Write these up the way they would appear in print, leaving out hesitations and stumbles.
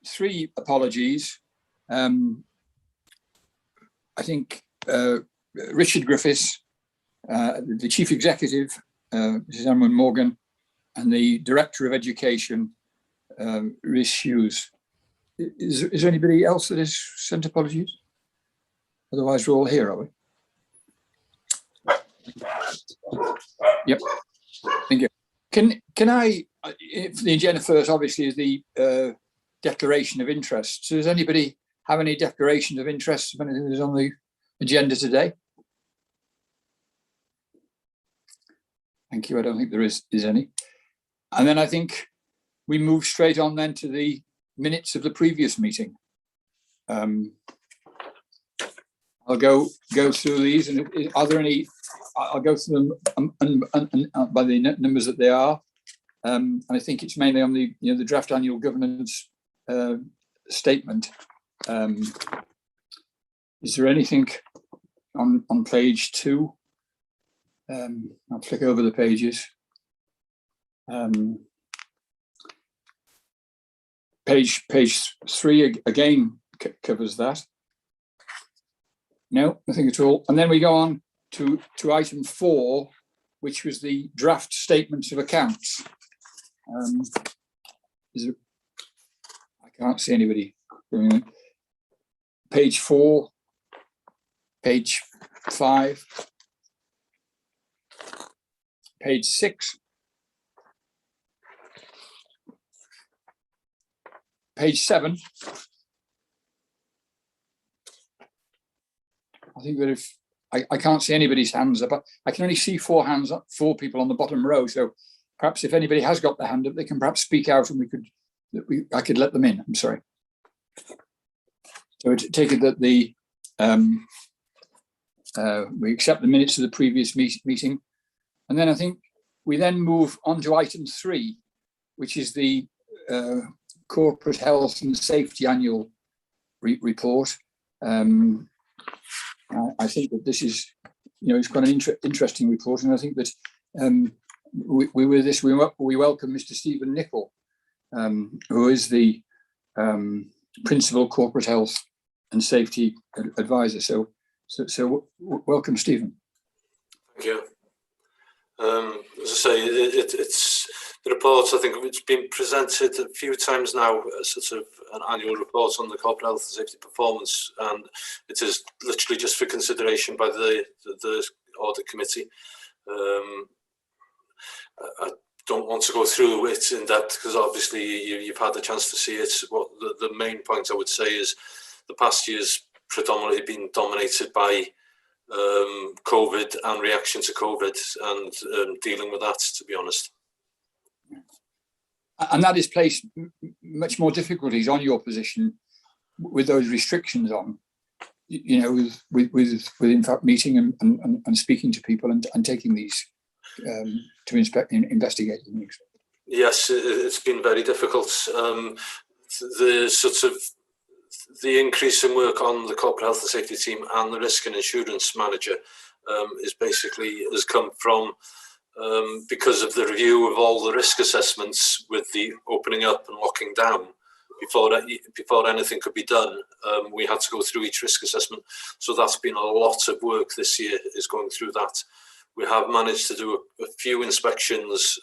three apologies. I think Richard Griffiths, the Chief Executive, Mrs. Anwen Morgan, and the Director of Education, Rhys Hughes. Is there anybody else that has sent apologies? Otherwise, we're all here, are we? Yep. Thank you. Can I, if the agenda first, obviously, is the declaration of interest. So does anybody have any declarations of interest of anything that's on the agenda today? Thank you. I don't think there is any. And then I think we move straight on then to the minutes of the previous meeting. I'll go through these, and are there any? I'll go through them by the numbers that they are. And I think it's mainly on the the draft annual governance statement. Is there anything on page 2? I'll flick over the pages. Page 3 again covers that. No, nothing at all. And then we go on to item 4, which was the draft statements of accounts. I can't see anybody doing it. Page 4, page 5, page 6, page 7. I think that if I can't see anybody's hands up, I can only see 4 hands up, 4 people on the bottom row. So perhaps if anybody has got their hand up, they can perhaps speak out, and I could let them in. I'm sorry. So I take it that the we accept the minutes of the previous meeting, and then I think we then move on to item 3, which is the corporate health and safety annual report. I think that this is, it's quite an interesting report, and I think that we welcome Mr. Stephen Nicholl, who is the principal corporate health and safety advisor. So welcome, Stephen. Thank you. As I say, it's the report. I think it's been presented a few times now, sort of an annual report on the corporate health and safety performance, and it is literally just for consideration by the audit committee. I don't want to go through it in depth because obviously you've had the chance to see it. What the main point I would say is the past year's predominantly been dominated by COVID and reaction to COVID and dealing with that, to be honest. And that has placed much more difficulties on your position with those restrictions on, with in fact meeting and speaking to people and taking these to investigate things. Yes, it's been very difficult. The sort of the increase in work on the corporate health and safety team and the risk and insurance manager is basically has come from because of the review of all the risk assessments with the opening up and locking down before anything could be done. We had to go through each risk assessment, so that's been a lot of work this year, is going through that. We have managed to do a few inspections,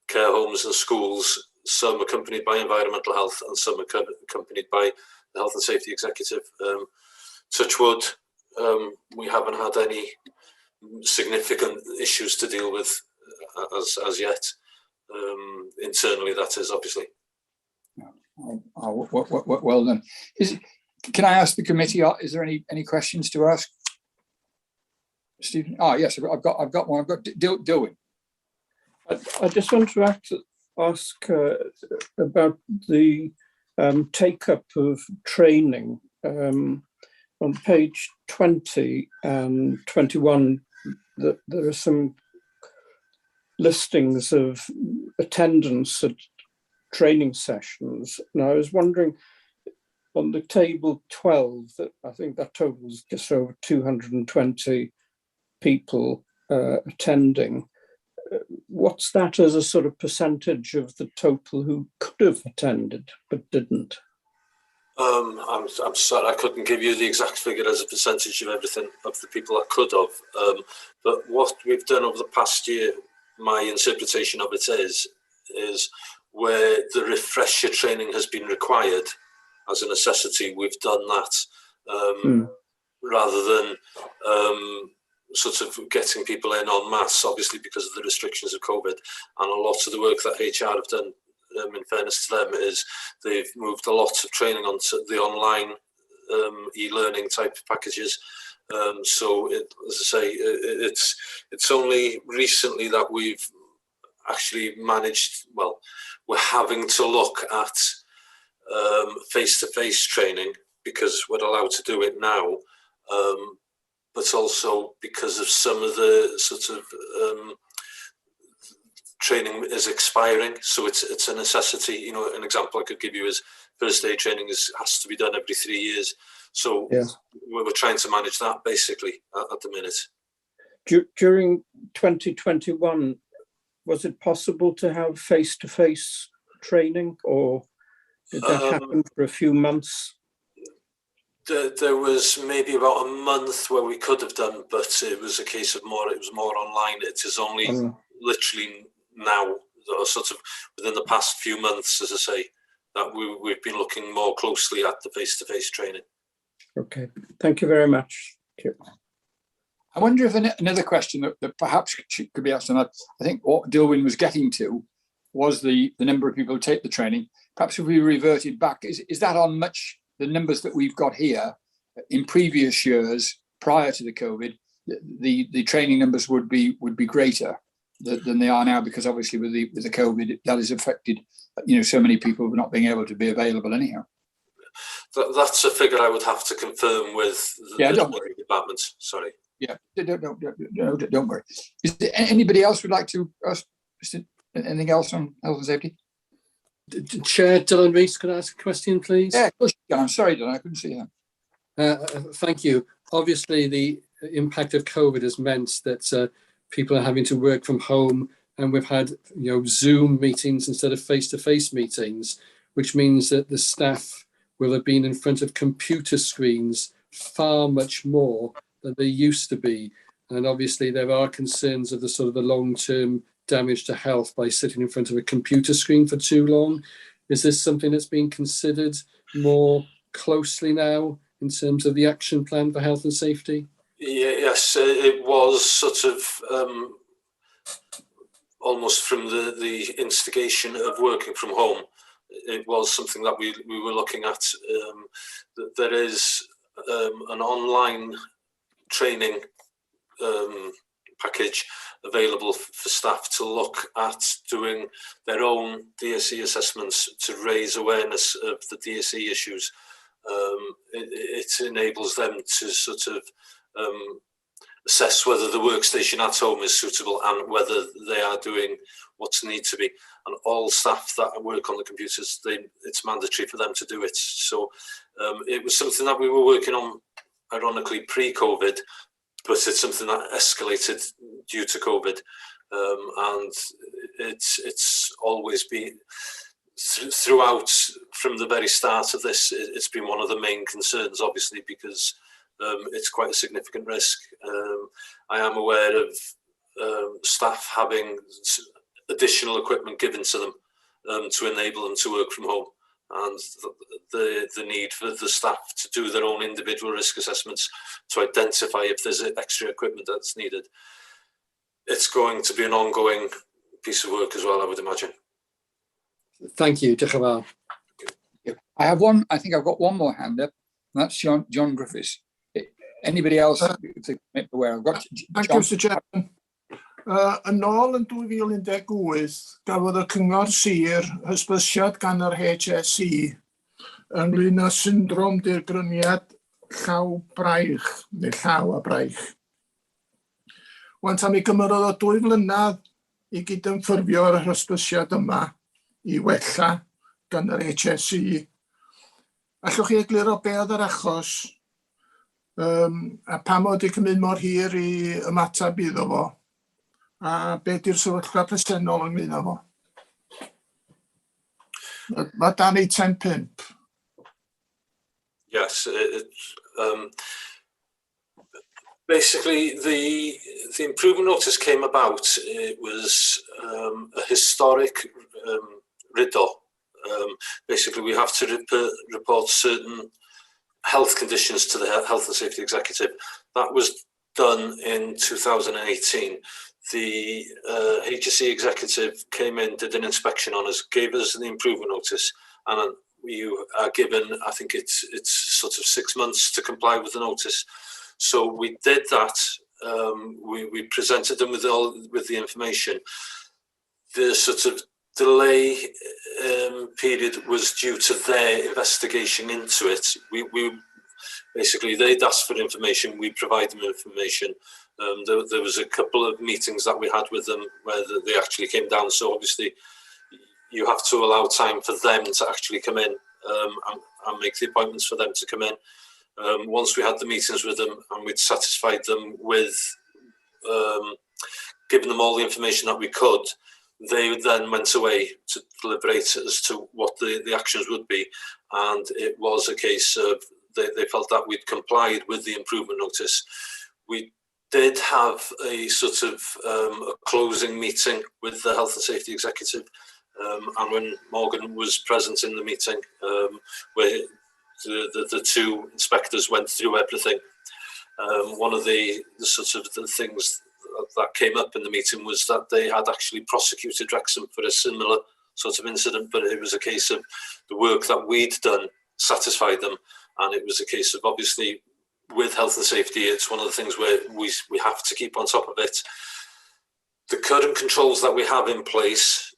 care homes and schools, some accompanied by environmental health and some accompanied by the health and safety executive. Touch wood, we haven't had any significant issues to deal with as yet. Internally, that is, obviously. Oh, well done. Can I ask the committee, is there any questions to ask? Stephen? Ah, yes, I've got one. I've got Dilwyn. I just want to ask about the take-up of training. On page 20 and 21, there are some listings of attendance at training sessions. And I was wondering, on the table 12, that I think that totals just over 220 people attending. What's that as a sort of percentage of the total who could have attended but didn't? I'm sorry, I couldn't give you the exact figure as a percentage of everything of the people that could have. But what we've done over the past year, my interpretation of it is where the refresher training has been required as a necessity, we've done that rather than sort of getting people in en masse, obviously because of the restrictions of COVID. And a lot of the work that HR have done, in fairness to them, is they've moved a lot of training onto the online e-learning type packages. So, as I say, it's only recently that we've actually managed, well, we're having to look at face-to-face training because we're allowed to do it now, but also because of some of the sort of training is expiring, so it's a necessity. An example I could give you is first aid training has to be done every 3 years. So we're trying to manage that basically at the minute. During 2021, was it possible to have face-to-face training, or did that happen for a few months? There was maybe about a month where we could have done, but it was a case of more, it was more online. It is only literally now, or sort of within the past few months, as I say, that we've been looking more closely at the face-to-face training. Okay, thank you very much. Thank you. I wonder if another question that perhaps could be asked, and I think what Dilwyn was getting to was the number of people who take the training. Perhaps if we reverted back, is that on much the numbers that we've got here in previous years prior to the COVID, the training numbers would be greater than they are now, because obviously with the COVID that has affected so many people not being able to be available anyhow. That's a figure I would have to confirm with Yeah, the don't worry. department. Sorry. Yeah, don't worry. Is there anybody else would like to ask anything else on health and safety? Chair Dylan Rees, could I ask a question, please? Yeah, of course you can. I'm sorry, Dylan, I couldn't see that. Thank you. Obviously, the impact of COVID has meant that people are having to work from home, and we've had Zoom meetings instead of face-to-face meetings, which means that the staff will have been in front of computer screens far much more than they used to be. And obviously there are concerns of the sort of the long-term damage to health by sitting in front of a computer screen for too long. Is this something that's being considered more closely now in terms of the action plan for health and safety? Yeah, yes, it was sort of almost from the instigation of working from home. It was something that we were looking at. There is an online training package available for staff to look at doing their own DSE assessments to raise awareness of the DSE issues. It enables them to sort of assess whether the workstation at home is suitable and whether they are doing what's need to be. And all staff that work on the computers, it's mandatory for them to do it. So it was something that we were working on, ironically, pre-COVID, but it's something that escalated due to COVID. And it's always been, throughout, from the very start of this, it's been one of the main concerns, obviously, because it's quite a significant risk. I am aware of staff having additional equipment given to them to enable them to work from home, and the need for the staff to do their own individual risk assessments to identify if there's extra equipment that's needed. It's going to be an ongoing piece of work as well, I would imagine. Thank you. Diolch yn fawr. I have one, I think I've got one more hand up, and that's John Griffiths. Anybody else to make aware? I've got Thank John. you, Mr Chairman. Yn ôl yn 2018, gafodd y Cyngor Sir hysbysiad gan yr HSE ynglyn â syndrom dirgryniad llaw braich, neu llaw a braich. Wan ta mi gymerodd o 2 flynedd i gydymffurfio ar yr hysbysiad yma i wella gan yr HSE. Allwch chi egluro be oedd yr achos, a pam oedd wedi cymryd mor hir i ymateb iddo fo? A be di'r sefyllfa presennol ynglyn â fo? Mae dan eitem 5. Yes, basically the improvement notice came about. It was a historic RIDDOR. Basically, we have to report certain health conditions to the Health and Safety Executive. That was done in 2018. The HSE executive came in, did an inspection on us, gave us the improvement notice, and you are given, I think it's sort of 6 months to comply with the notice. So we did that. We presented them with the information. The sort of delay period was due to their investigation into it. We basically, they'd asked for information, we provide them information. There was a couple of meetings that we had with them where they actually came down. So obviously, you have to allow time for them to actually come in and make the appointments for them to come in. Once we had the meetings with them and we'd satisfied them with giving them all the information that we could, they then went away to deliberate as to what the actions would be. And it was a case of they felt that we'd complied with the improvement notice. We did have a sort of a closing meeting with the Health and Safety Executive, and when Morgan was present in the meeting, where the two inspectors went through everything. One of the sort of the things that came up in the meeting was that they had actually prosecuted Wrexham for a similar sort of incident, but it was a case of the work that we'd done satisfied them, and it was a case of, obviously, with health and safety, it's one of the things where we have to keep on top of it. The current controls that we have in place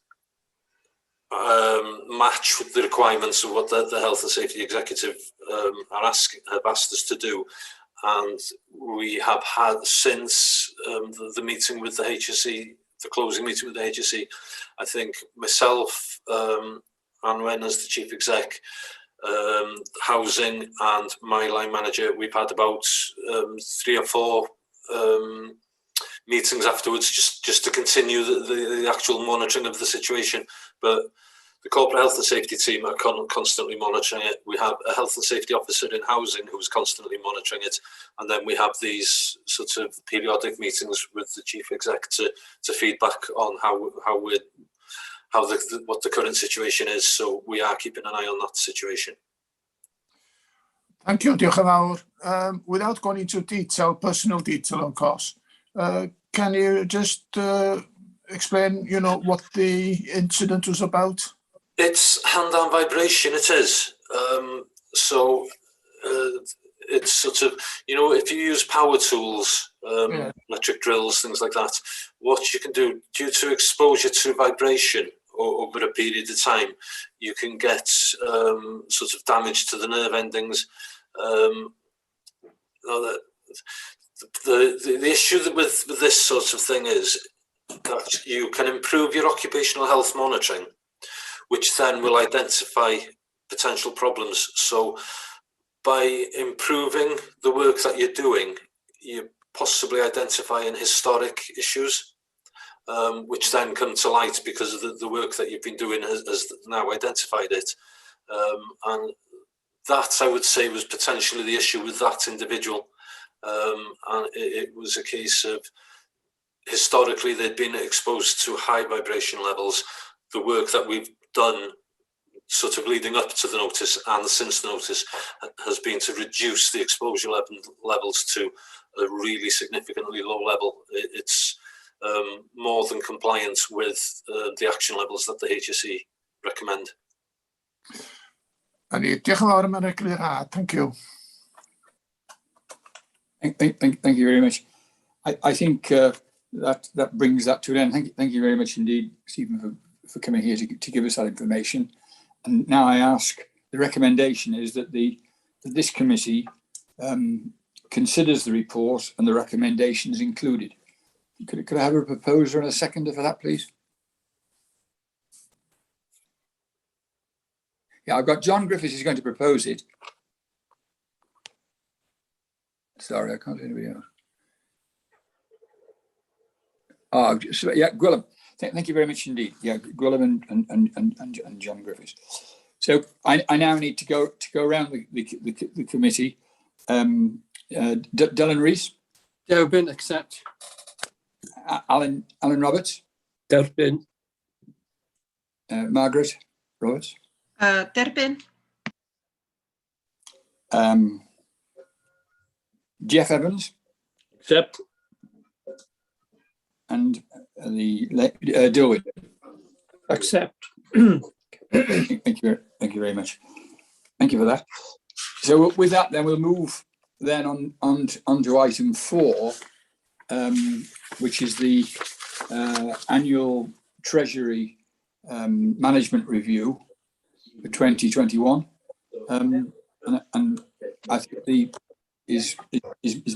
match with the requirements of what the Health and Safety Executive have asked us to do. And we have had since the meeting with the HSE, the closing meeting with the HSE, I think myself, Anwen as the Chief Exec, housing and my line manager, we've had about three or four meetings afterwards just to continue the actual monitoring of the situation. But the corporate health and safety team are constantly monitoring it. We have a health and safety officer in housing who's constantly monitoring it. And then we have these sort of periodic meetings with the chief exec to feedback on how we're how the, what the current situation is. So we are keeping an eye on that situation. Thank you, diolch yn fawr. Without going into detail, personal detail of course, can you just explain what the incident was about? It's hand-arm vibration, it is. So it's sort of, if you use power tools, electric drills, things like that, what you can do, due to exposure to vibration over a period of time, you can get sort of damage to the nerve endings. Now the issue that with this sort of thing is that you can improve your occupational health monitoring, which then will identify potential problems. So by improving the work that you're doing, you're possibly identifying historic issues, which then come to light because of the work that you've been doing has now identified it. And that, I would say, was potentially the issue with that individual. And it was a case of historically they'd been exposed to high vibration levels. The work that we've done sort of leading up to the notice and since the notice has been to reduce the exposure levels to a really significantly low level. It's more than compliant with the action levels that the HSE recommend. A ni, diolch yn fawr am yr eglurhad. Thank you. Thank you very much. I think that brings that to an end. Thank you very much indeed, Stephen, for coming here to give us that information. And now I ask, the recommendation is that this committee considers the report and the recommendations included. Could I have a proposer and a seconder for that, please? Yeah, I've got John Griffiths is going to propose it. Sorry, I can't see anybody else. Oh, so, yeah, Gwilym. Thank you very much indeed. Yeah, Gwilym and John Griffiths. So I now need to go around the committee. Dylan Rees. Derbyn, accept. Alan Roberts. Derbyn. Margaret Roberts. Derbyn. Jeff Evans. Accept. And the Dilwyn. Accept. Thank you very much. Thank you for that. So with that, then we'll move then on to item 4, which is the annual Treasury Management Review for 2021. And I think is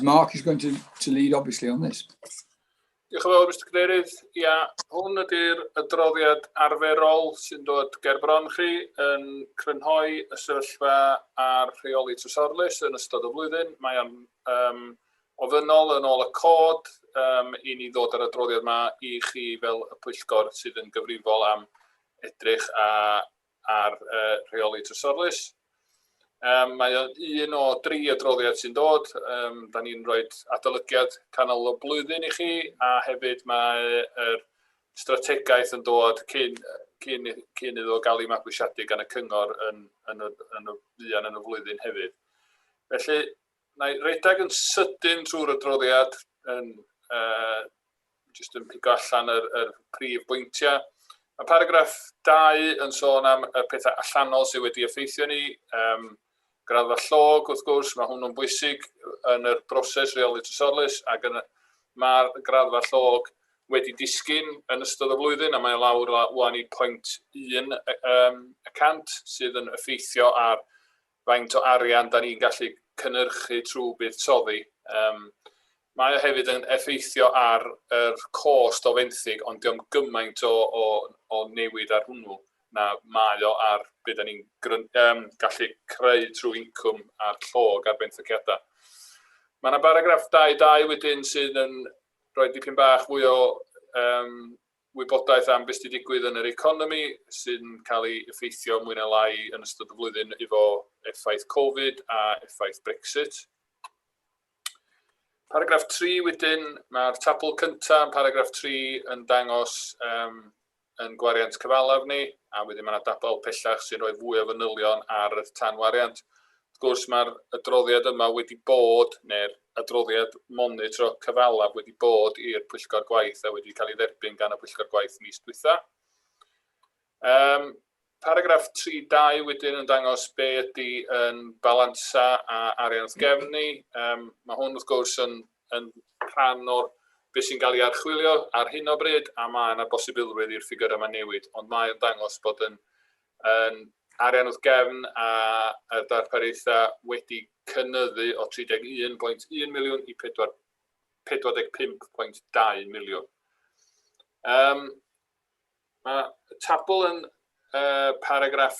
Mark is going to lead obviously on this. Diolch yn fawr, Mr Cadeirydd. Ia, hwn ydy'r adroddiad arferol sy'n dod ger bron chi yn crynhoi y sefyllfa a'r rheoli trysorlys yn ystod y flwyddyn. Mae o'n ofynnol yn ôl y cod i ni ddod ar adroddiad yma i chi fel y pwyllgor sydd yn gyfrifol am edrych ar rheoli trysorlys. Mae o'n un o 3 adroddiad sy'n dod. Da ni'n rhoi adolygiad canol y blwyddyn i chi, a hefyd mae'r strategaeth yn dod cyn iddo gael ei mabwysiadu gan y cyngor yn y fuan yn y flwyddyn hefyd. Felly, na i redeg yn sydyn trwy'r adroddiad, jyst yn pigo allan yr prif bwyntiau. Mae paragraff 2 yn sôn am y pethau allanol sydd wedi effeithio ni. Graddfa llog, wrth gwrs, mae hwnnw'n bwysig yn yr broses rheoli trysorlys, ac mae'r graddfa llog wedi disgyn yn ystod y flwyddyn, a mae lawr wan i 0.1% sydd yn effeithio ar faint o arian da ni'n gallu cynhyrchu trwy buddsoddi. Mae o hefyd yn effeithio ar yr cost o fenthyg, ond diom gymaint o newid ar hwnnw na mae o ar be da ni'n gallu creu trwy incwm a'r llog ar benthyciadau. Mae yna baragraff 2.2 wedyn sydd yn rhoi dipyn bach fwy o wybodaeth am beth sydd wedi digwydd yn yr economi, sy'n cael ei effeithio mwy na lai yn ystod y flwyddyn efo effaith Covid a effaith Brexit. Paragraff 3 wedyn, mae'r tabl cyntaf yn paragraff 3 yn dangos yn gwariant cyfalaf ni, a wedyn mae yna dabl pellach sy'n rhoi fwy o fanylion ar y tanwariant. Wrth gwrs, mae'r adroddiad yma wedi bod, neu'r adroddiad monitro cyfalaf wedi bod i'r Pwyllgor Gwaith a wedi cael ei dderbyn gan y Pwyllgor Gwaith mis dwytha. Paragraff 3.2 wedyn yn dangos be ydy yn balansa a arian wrth gefn ni. Mae hwn wrth gwrs yn rhan o'r beth sy'n cael ei archwilio ar hyn o bryd, a mae yna bosibilrwydd i'r ffigur yma newid, ond mae o'n dangos bod yn arian wrth gefn a y darpariaethau wedi cynyddu o 31.1 miliwn i 45.2 miliwn. Mae tabl yn paragraff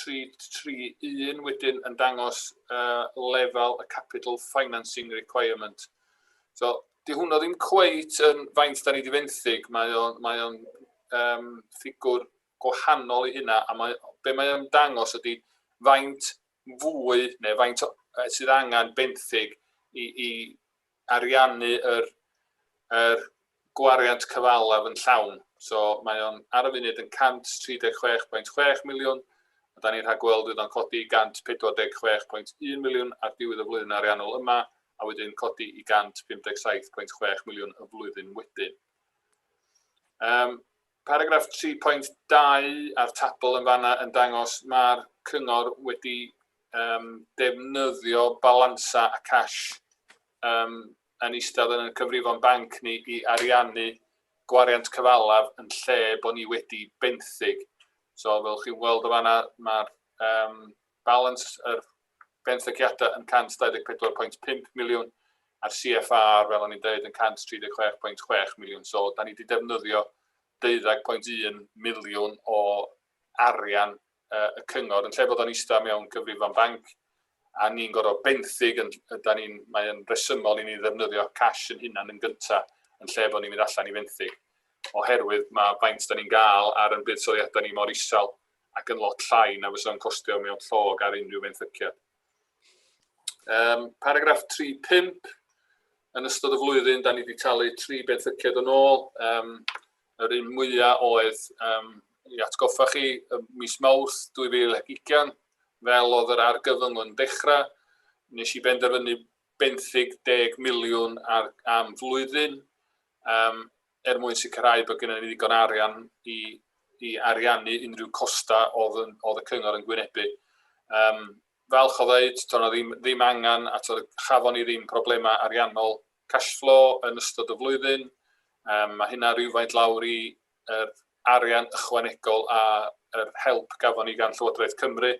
3.3.1 wedyn yn dangos lefel y capital financing requirement. So, di hwnnw ddim cweit yn faint da ni wedi fenthyg, mae o'n ffigwr gwahanol i hynna, a be mae o'n dangos ydy faint fwy, neu faint sydd angen benthyg i ariannu yr gwariant cyfalaf yn llawn. So mae o'n ar y funud yn 136.6 miliwn, a da ni'n rhagweld fydd o'n codi i 146.1 miliwn ar diwedd y flwyddyn ariannol yma, a wedyn codi i 157.6 miliwn y flwyddyn wedyn. Paragraff 3.2 a'r tabl yn fanna yn dangos mae'r cyngor wedi defnyddio balansa a cash yn eistedd yn y cyfrifon banc ni i ariannu gwariant cyfalaf yn lle bod ni wedi benthyg. So fel chi'n weld o fanna, mae'r balance yr benthyciadau yn 124.5 miliwn a'r CFR, fel o'n i'n dweud, yn 136.6 miliwn. So da ni wedi defnyddio 12.1 miliwn o arian y cyngor yn lle bod o'n eistedd mewn cyfrifon banc, a ni'n gorfod benthyg, mae'n resymol i ni ddefnyddio cash yn hunan yn gyntaf yn lle bod ni'n mynd allan i fenthyg, oherwydd mae faint da ni'n gael ar yn buddsoddiadau ni mor isel ac yn lot llai na fysa o'n costio mewn llog ar unrhyw fenthyciad. Paragraff 3.5, yn ystod y flwyddyn, da ni wedi talu 3 benthyciad yn ôl. Yr un mwyaf oedd, i atgoffa chi, mis Mawrth 2020, fel oedd yr argyfwng yn dechrau, nes i benderfynu benthyg 10 miliwn am flwyddyn, er mwyn sicrhau bod gennym ni ddigon arian i ariannu unrhyw costau oedd y cyngor yn gwynebu. Falch o ddeud, doedd 'na ddim angen, a chafon ni ddim problemau ariannol cash flow yn ystod y flwyddyn. Mae hynna rhywfaint lawr i yr arian ychwanegol a yr help gafon ni gan Llywodraeth Cymru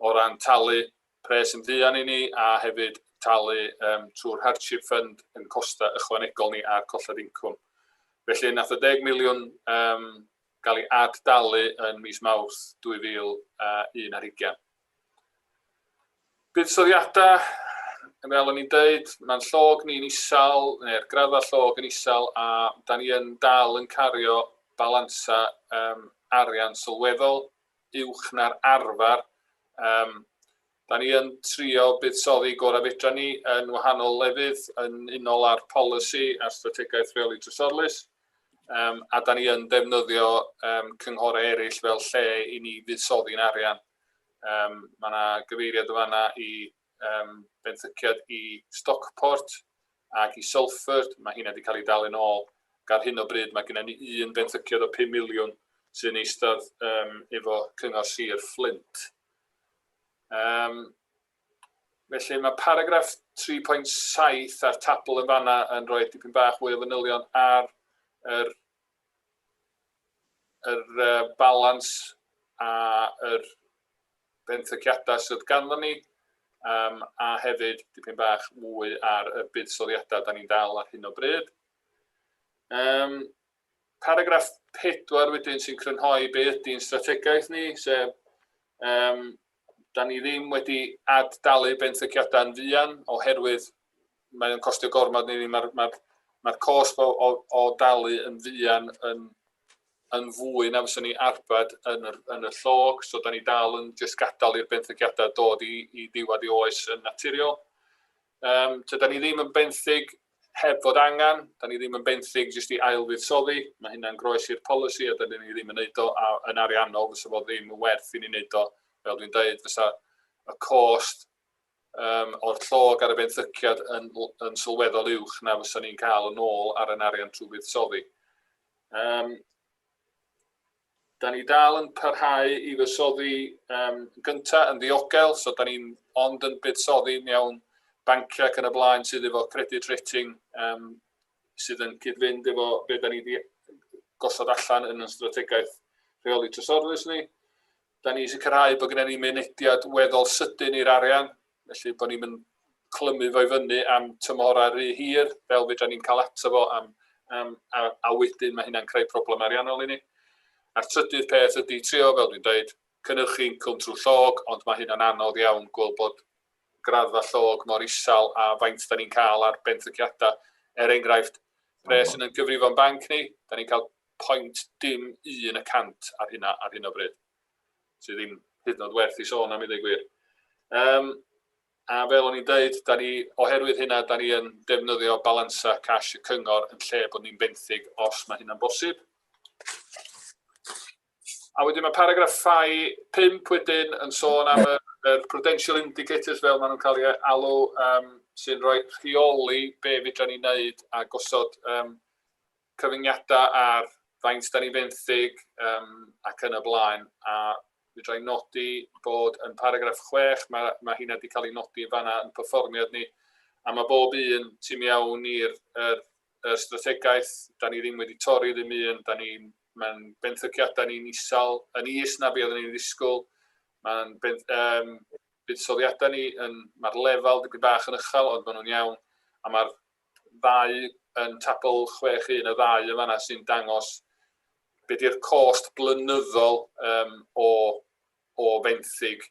o ran talu pres yn fuan i ni a hefyd talu trwy'r hardship fund yn costau ychwanegol ni a'r colled incwm. Felly nath y 10 miliwn gael ei ad-dalu yn mis Mawrth 2021. Buddsoddiadau, fel o'n i'n deud, mae'n llog ni'n isel, neu'r graddfa llog yn isel, a da ni yn dal yn cario balansa arian sylweddol uwch na'r arfer. Da ni yn trio buddsoddi gorau fedra ni yn wahanol lefydd yn unol â'r polisi a'r strategaeth rheoli trysorlys. A da ni yn defnyddio cynghorau eraill fel lle i ni fuddsoddi'n arian. Mae yna gyfeiriad o fanna i benthyciad i Stockport ac i Salford. Mae hynna wedi cael ei dalu'n ôl. Ac ar hyn o bryd mae gennym ni un benthyciad o 5 miliwn sy'n eistedd efo Cyngor Sir Fflint. Felly mae paragraff 3.7 a'r tabl yn fanna yn rhoi dipyn bach fwy o fanylion ar yr balans a yr benthyciadau sydd ganddo ni, a hefyd dipyn bach mwy ar y buddsoddiadau da ni'n dal ar hyn o bryd. Paragraff 4 wedyn sy'n crynhoi be ydy'n strategaeth ni, sef da ni ddim wedi ad-dalu benthyciadau'n fuan oherwydd mae'n costio gormod ni, mae'r cost o dalu yn fuan yn fwy na fyswn ni arbed yn y llog, so da ni dal yn jyst gadael i'r benthyciadau dod i ddiwedd i oes yn naturiol. Da ni ddim yn benthyg heb fod angen, da ni ddim yn benthyg jyst i ail-fuddsoddi, mae hynna'n groes i'r polisi a da ni ddim yn neud o a yn ariannol, fysa fo ddim yn werth i ni neud o, fel dwi'n deud, fysa y cost o'r llog ar y benthyciad yn sylweddol uwch na fysa ni'n cael yn ôl ar yn arian trwy fuddsoddi. Da ni dal yn parhau i fuddsoddi gyntaf yn ddiogel, so da ni'n ond yn buddsoddi mewn banciau ac yn y blaen sydd efo credit rating sydd yn cyd-fynd efo be da ni wedi gosod allan yn y strategaeth rheoli trysorlys ni. Da ni sicrhau bod gennym ni mynediad weddol sydyn i'r arian, felly bod ni'n mynd clymu fo i fyny am tymhorau rhy hir, fel fedra ni'n cael ato fo a wedyn mae hynna'n creu problem ariannol i ni. A'r trydydd peth ydy trio, fel dwi'n dweud, cynhyrchu incwm trwy llog, ond mae hynna'n anodd iawn gweld bod graddfa llog mor isel a faint da ni'n cael ar benthyciadau. Er enghraifft, pres yn gyfrifon banc ni, da ni'n cael 0.01% ar hynna ar hyn o bryd, sydd ddim hyd yn oed werth i sôn am i ddweud gwir. A fel o'n i'n dweud, da ni, oherwydd hynna, da ni yn defnyddio balansau cash y cyngor yn lle bod ni'n benthyg os mae hynna'n bosib. A wedyn mae paragraff 5 wedyn yn sôn am yr prudential indicators fel maen nhw'n cael ei alw, sy'n rhoi rheoli be fedra ni wneud a gosod cyfyngiadau ar faint da ni'n fenthyg ac yn y blaen. A fedra i nodi bod yn paragraff 6, mae hynna wedi cael ei nodi yn fanna yn perfformiad ni, a mae bob un tu mewn i'r strategaeth, da ni ddim wedi torri ddim un, da ni, mae'n benthyciadau ni'n isel, yn is na be oedden ni'n ddisgwyl, mae'n buddsoddiadau ni, mae'r lefel dipyn bach yn uchel, ond maen nhw'n iawn, a mae'r ddau yn tabl 6.1, y ddau yn fanna sy'n dangos be di'r cost blynyddol o fenthyg.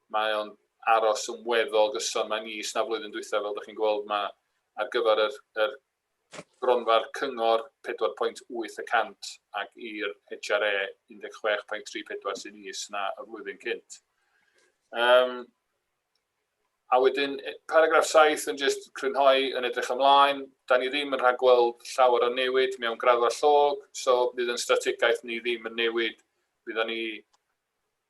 Mae o'n aros yn weddol gyson, mae'n is na flwyddyn dwytha, fel ydych chi'n gweld, mae ar gyfer yr gronfa'r cyngor 4.8 y cant ac i'r HRA 16.34 sy'n is na y flwyddyn cynt. Um, a wedyn, paragraff 7 yn just crynhoi yn edrych ymlaen. Da ni ddim yn rhagweld llawer o newid mewn graddfa llog, so fydd yn strategaeth ni ddim yn newid. Fydda ni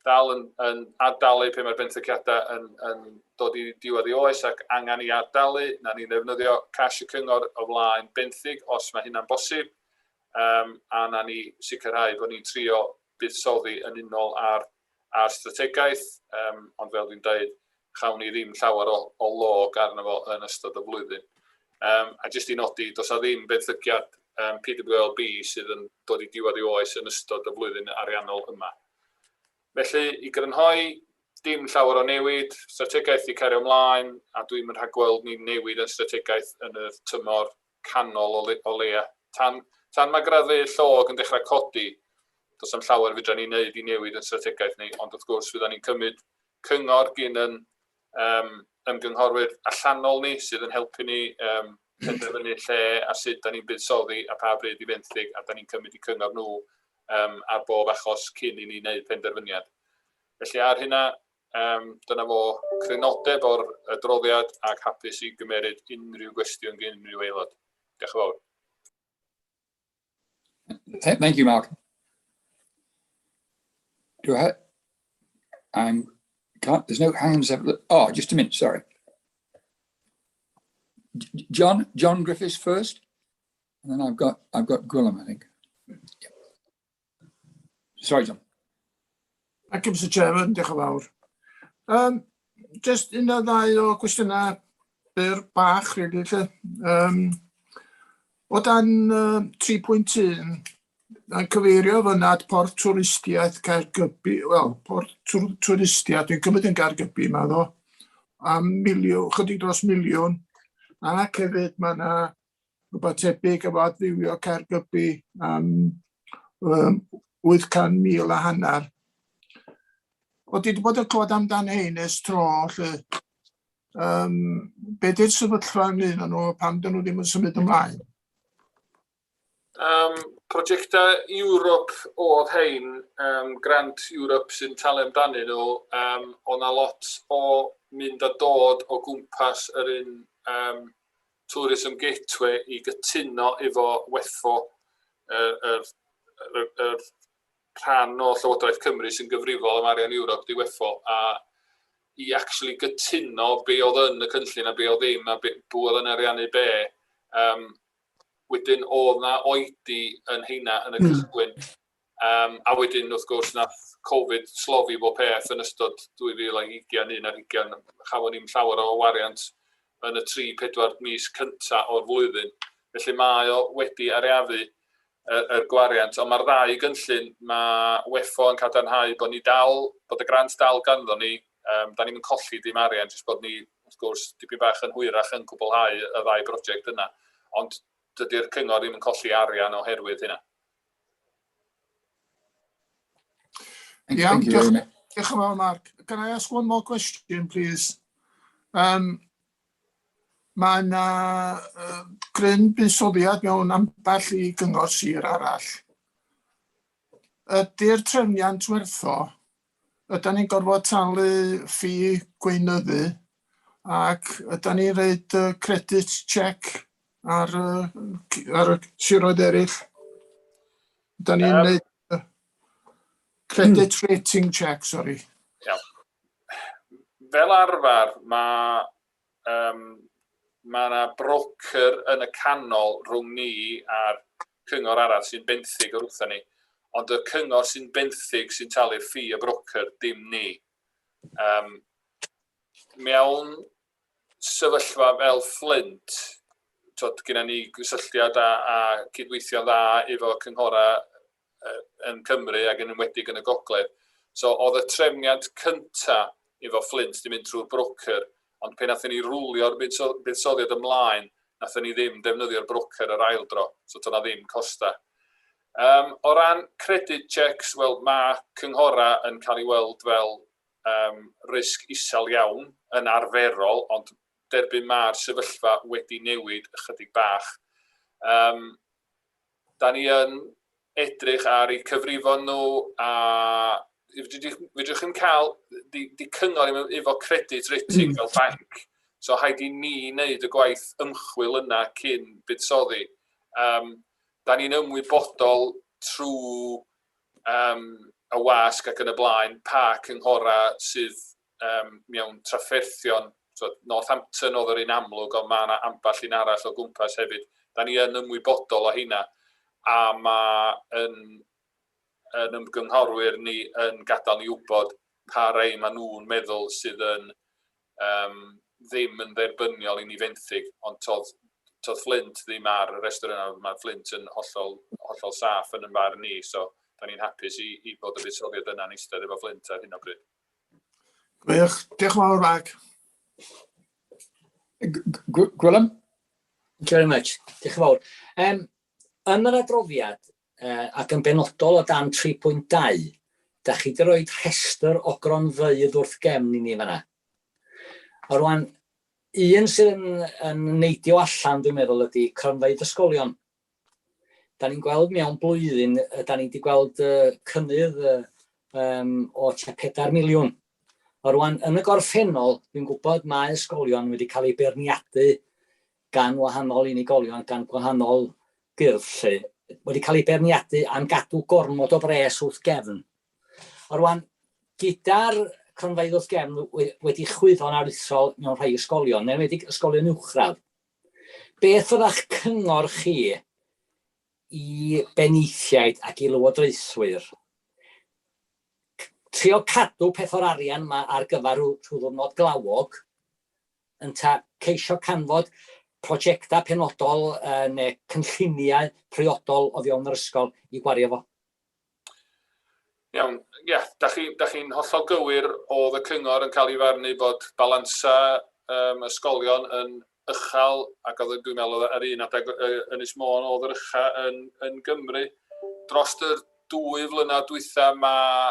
dal yn, yn ad-dalu pe mae'r benthyciadau yn, yn dod i diwedd i oes ac angen i ad-dalu, na ni'n ddefnyddio cash y cyngor o flaen benthyg os mae hynna'n bosib, um, a na ni sicrhau bod ni'n trio buddsoddi yn unol â'r, ar strategaeth, um, ond fel dwi'n dweud, chawn ni ddim llawer o, o log arno fo yn ystod y flwyddyn. Um, a jyst i nodi, does a ddim benthyciad um, PWLB sydd yn dod i diwedd i oes yn ystod y flwyddyn ariannol yma. Felly, i grynhoi, dim llawer o newid, strategaeth i cario ymlaen, a dwi'n yn rhagweld ni'n newid yn strategaeth yn y tymor canol o, le, o leia. Tan, tan mae graddau llog yn dechrau codi, does am llawer fedra ni wneud i newid yn strategaeth ni, ond wrth gwrs fydda ni'n cymryd cyngor gyn yn um, ymgynghorwyr allanol ni sydd yn helpu ni um, penderfynu lle a sut da ni'n buddsoddi a pa bryd i fenthyg a da ni'n cymryd i cyngor nhw um, ar bob achos cyn i ni wneud penderfyniad. Felly ar hynna, um, dyna fo crynodeb o'r adroddiad ac hapus i gymeryd unrhyw gwestiwn gen unrhyw aelod. Diolch yn fawr. Thank you, Mark. Do I? I'm can't. There's no hands up. Oh, just a minute. Sorry. John John Griffiths first, and then I've got I've got Gwilym, I think. Sorry, John. Thank you, Mr Chairman. Diolch yn fawr. Um, just un o ddau o gwestiynau byr bach, really, lle. Um, o dan uh, 3.1, yn cyfeirio fyna at port twristiaeth Caergybi, wel, port twristiaeth, dwi'n cymryd yn Gaergybi, mae ddo, am miliwn, chydig dros miliwn, ac hefyd mae yna rhywbeth tebyg efo adfywio Caergybi am um, 800,000 a hanner. O, di wedi bod yn clywed amdan hein ers tro, lle. Um, be di'r sefyllfa ynglyn â nhw, pam dyn nhw ddim yn symud ymlaen? Um, prosiectau Europe oedd hein, um, Grant Europe sy'n talu amdanyn nhw, um, oedd na lot o mynd a dod o gwmpas yr un um, Tourism Gateway i gytuno efo WEFO, yr, yr, yr, yr rhan o Llywodraeth Cymru sy'n gyfrifol am arian Ewrop di WEFO, a i actually gytuno be oedd yn y cynllun a be oedd ddim, a be, bw oedd yn ariannu be. Um, wedyn oedd na oedi yn heina yn y cychwyn. Um, a wedyn, wrth gwrs, nath Covid slofi bob peth yn ystod 2020, un ar hugain. Chafon ni'n llawer o wariant yn y 3-4 mis cynta o'r flwyddyn. Felly mae o wedi ariafu y, yr gwariant, ond mae'r ddau gynllun, mae WEFO yn cadarnhau bod ni dal, bod y grant dal ganddo ni, um, da ni'n colli dim arian, jyst bod ni, wrth gwrs, dipyn bach yn hwyrach yn cwblhau y ddau brosiect yna. Ond dydy'r cyngor ddim yn colli arian oherwydd hynna. Iawn, diolch, diolch yn fawr, Mark. Can I ask one more question, please? Um, mae yna uh, gryn buddsoddiad mewn ambell i gyngor sir arall. Ydy'r trefniant wertho, ydy ni'n gorfod talu ffi gweinyddu ac ydy ni'n rhaid uh, credit check ar, uh, ar y siroedd eraill? Ydy ni'n um, neud credit rating check, sorry. Iawn. Fel arfer, mae um, mae yna brocer yn y canol rhwng ni a'r cyngor arall sy'n benthyg o'r wrtha ni. Ond y cyngor sy'n benthyg sy'n talu'r ffi y brocer, dim ni. Um, mewn sefyllfa fel Flint, twod, gyda ni gysylltiad a, a cydweithio'n dda efo cynghorau yn Cymru ac yn enwedig yn y gogledd. So oedd y trefniant cynta efo Flint di mynd trwy'r brocer, ond pe nathon ni rwlio'r buddsoddiad ymlaen, nathon ni ddim defnyddio'r brocer yr ail dro, so to na ddim costa. Um, o ran credit checks, wel mae cynghorau yn cael ei weld fel um, risg isel iawn yn arferol, ond derbyn mae'r sefyllfa wedi newid ychydig bach. Da ni yn edrych ar eu cyfrifon nhw a fedrwch chi'n cael, di, di cyngor ddim efo credit rating fel banc, so rhaid i ni wneud y gwaith ymchwil yna cyn buddsoddi. Da ni'n ymwybodol trwy y wasg ac yn y blaen pa cynghorau sydd mewn trafferthion. So, Northampton oedd yr un amlwg, ond mae yna ambell un arall o gwmpas hefyd. Da ni yn ymwybodol o hynna, a mae yn, yn ymgynghorwyr ni yn gadael ni wybod pa rei maen nhw'n meddwl sydd yn ddim yn dderbyniol i ni fenthyg, ond toedd, toedd Flint ddim ar y rhestr yna, mae Flint yn hollol, hollol saff yn ymbarn ni, so da ni'n hapus i, i bod y buddsoddiad yna'n eistedd efo Flint ar hyn o bryd. Gwych, diolch yn fawr, Mark. Gwilym? Thank you very much. Diolch yn fawr. Yn yr adroddiad, ac yn benodol o dan 3.2, da chi wedi rhoi rhestr o gronfeydd wrth gefn i ni fanna. A rwan, un sydd yn, yn neidio allan, dwi'n meddwl, ydy cronfeydd ysgolion. Da ni'n gweld mewn blwyddyn, da ni wedi gweld cynnydd o tua 4 miliwn. A rwan, yn y gorffennol, dwi'n gwybod mae ysgolion wedi cael eu beirniadu gan wahanol unigolion, gan gwahanol gyrff 'lly, wedi cael eu beirniadu am gadw gormod o bres wrth gefn. A rwan, gyda'r cronfeydd wrth gefn wedi chwyddo'n aruthrol mewn rhai ysgolion, yn enwedig ysgolion uwchradd, beth fydda'ch cyngor chi i benaethiaid ac i lywodraethwyr? Trio cadw peth o'r arian yma ar gyfer rhyw ddiwrnod glawog, ynta ceisio canfod prosiectau penodol neu cynlluniau priodol o fewn yr ysgol i gwario fo? Iawn, ie, yeah, da chi'n chi hollol gywir, oedd y cyngor yn cael ei farnu bod balansau ysgolion yn uchel, ac oedd dwi'n meddwl ar un adeg Ynys Môn oedd yr ucha yn, yn Gymru. Dros yr 2 flynedd dwytha mae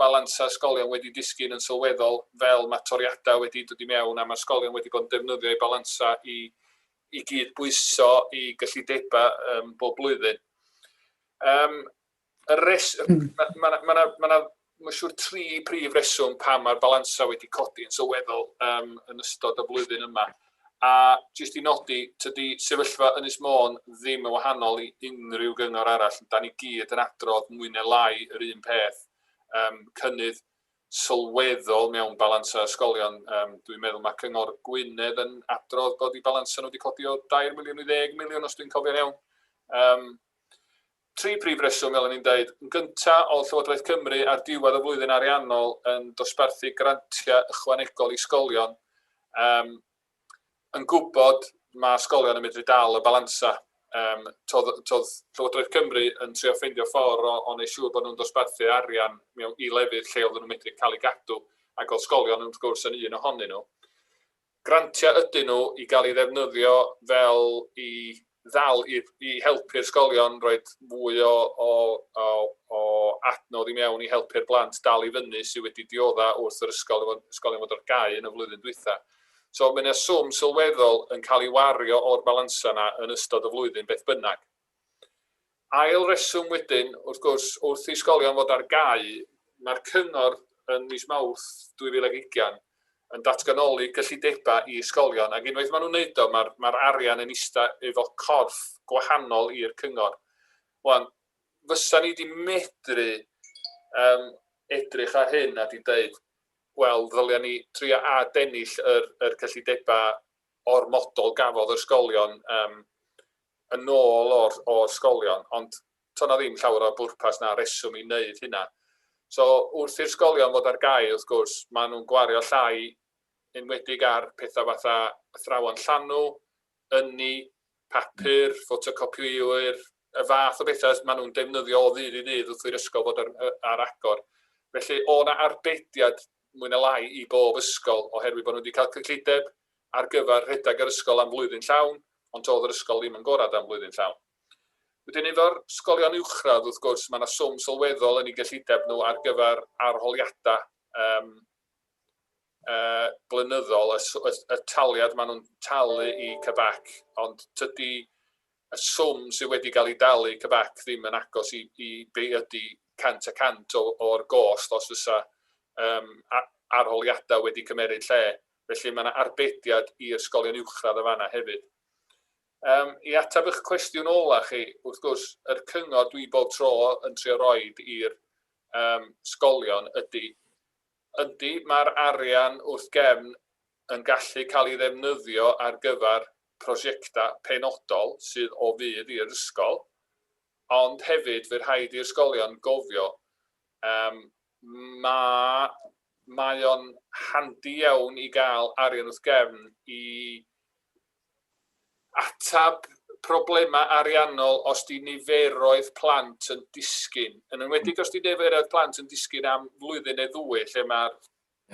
balansau ysgolion wedi disgyn yn sylweddol fel mae toriadau wedi dod i mewn a mae ysgolion wedi bod yn defnyddio eu balansau i, i gyd bwyso i gyllidebau bob blwyddyn. Y res, mae ma, ma, ma, ma, ma, ma siŵr tri prif reswm pam mae'r balansau wedi codi yn sylweddol yn ystod y flwyddyn yma. A jyst i nodi, tydi sefyllfa Ynys Môn ddim yn wahanol i unrhyw gyngor arall. Da ni gyd yn adrodd mwy neu lai yr un peth, cynnydd sylweddol mewn balansau ysgolion. Dwi'n meddwl mae Cyngor Gwynedd yn adrodd bod eu balansau nhw wedi codi o 2 miliwn i 10 miliwn, os dwi'n cofio'n iawn. Tri prif reswm, fel o'n i'n dweud. Yn gyntaf, oedd Llywodraeth Cymru ar diwedd y flwyddyn ariannol yn dosbarthu grantiau ychwanegol i ysgolion, yn gwybod mae ysgolion yn medru dal y balansau. Toedd, toedd Llywodraeth Cymru yn trio ffeindio ffordd o, o wneud siŵr bod nhw'n dosbarthu arian mewn i lefydd lle oedden nhw'n medru cael ei gadw, ac oedd ysgolion wrth gwrs yn un ohonyn nhw. Grantiau ydyn nhw i gael ei ddefnyddio fel i ddal i, i helpu'r ysgolion rhoi fwy o, o, o, o adnodd i mewn i helpu'r blant dal i fyny sydd wedi diodda wrth yr ysgol, ysgolion fod ar gau yn y flwyddyn dwytha. So mae yna swm sylweddol yn cael ei wario o'r balansau yna yn ystod y flwyddyn beth bynnag. Ail reswm wedyn, wrth gwrs, wrth i ysgolion fod ar gau, mae'r cyngor yn mis Mawrth 2020 yn datganoli cyllidebau i ysgolion, ac unwaith maen nhw'n neud o, mae'r mae arian yn ista efo corff gwahanol i'r cyngor. Wan, fysa ni wedi medru edrych ar hyn a di dweud, wel, ddylia ni trio adennill yr, yr cyllidebau ormodol gafodd yr ysgolion yn ôl o'r, o'r ysgolion, ond to na ddim llawer o bwrpas na reswm i wneud hynna. So wrth i'r ysgolion fod ar gau, wrth gwrs, maen nhw'n gwario llai enwedig ar pethau fatha athrawon llanw, ynni, papur, ffotocopïwyr, y fath o bethau maen nhw'n defnyddio o ddydd i ddydd wrth i'r ysgol fod ar, ar agor. Felly, o na arbediad mwy na lai i bob ysgol oherwydd bod nhw wedi cael cyllideb ar gyfer rhedeg yr ysgol am flwyddyn llawn, ond toedd yr ysgol ddim yn gorad am flwyddyn llawn. Wedyn efo'r ysgolion uwchradd, wrth gwrs, mae yna swm sylweddol yn eu gyllideb nhw ar gyfer arholiadau blynyddol, y, y, y taliad maen nhw'n talu i CBAC, ond tydi y swm sydd wedi cael ei dalu cybac ddim yn agos i, i be ydy 100% o'r gost os fysa arholiadau wedi cymeryd lle. Felly mae yna arbediad i ysgolion uwchradd y fanna hefyd. I ateb eich cwestiwn ola chi, wrth gwrs, yr cyngor dwi bob tro yn trio roed i'r sgolion ydy, ydy mae'r arian wrth gefn yn gallu cael ei ddefnyddio ar gyfer prosiectau penodol sydd o fudd i'r ysgol, ond hefyd fe rhaid i'r ysgolion gofio, mae o'n handi iawn i gael arian wrth gefn i atab problemau ariannol os di niferoedd plant yn disgyn. Yn enwedig os di niferoedd plant yn disgyn am flwyddyn neu ddwy, lle mae'r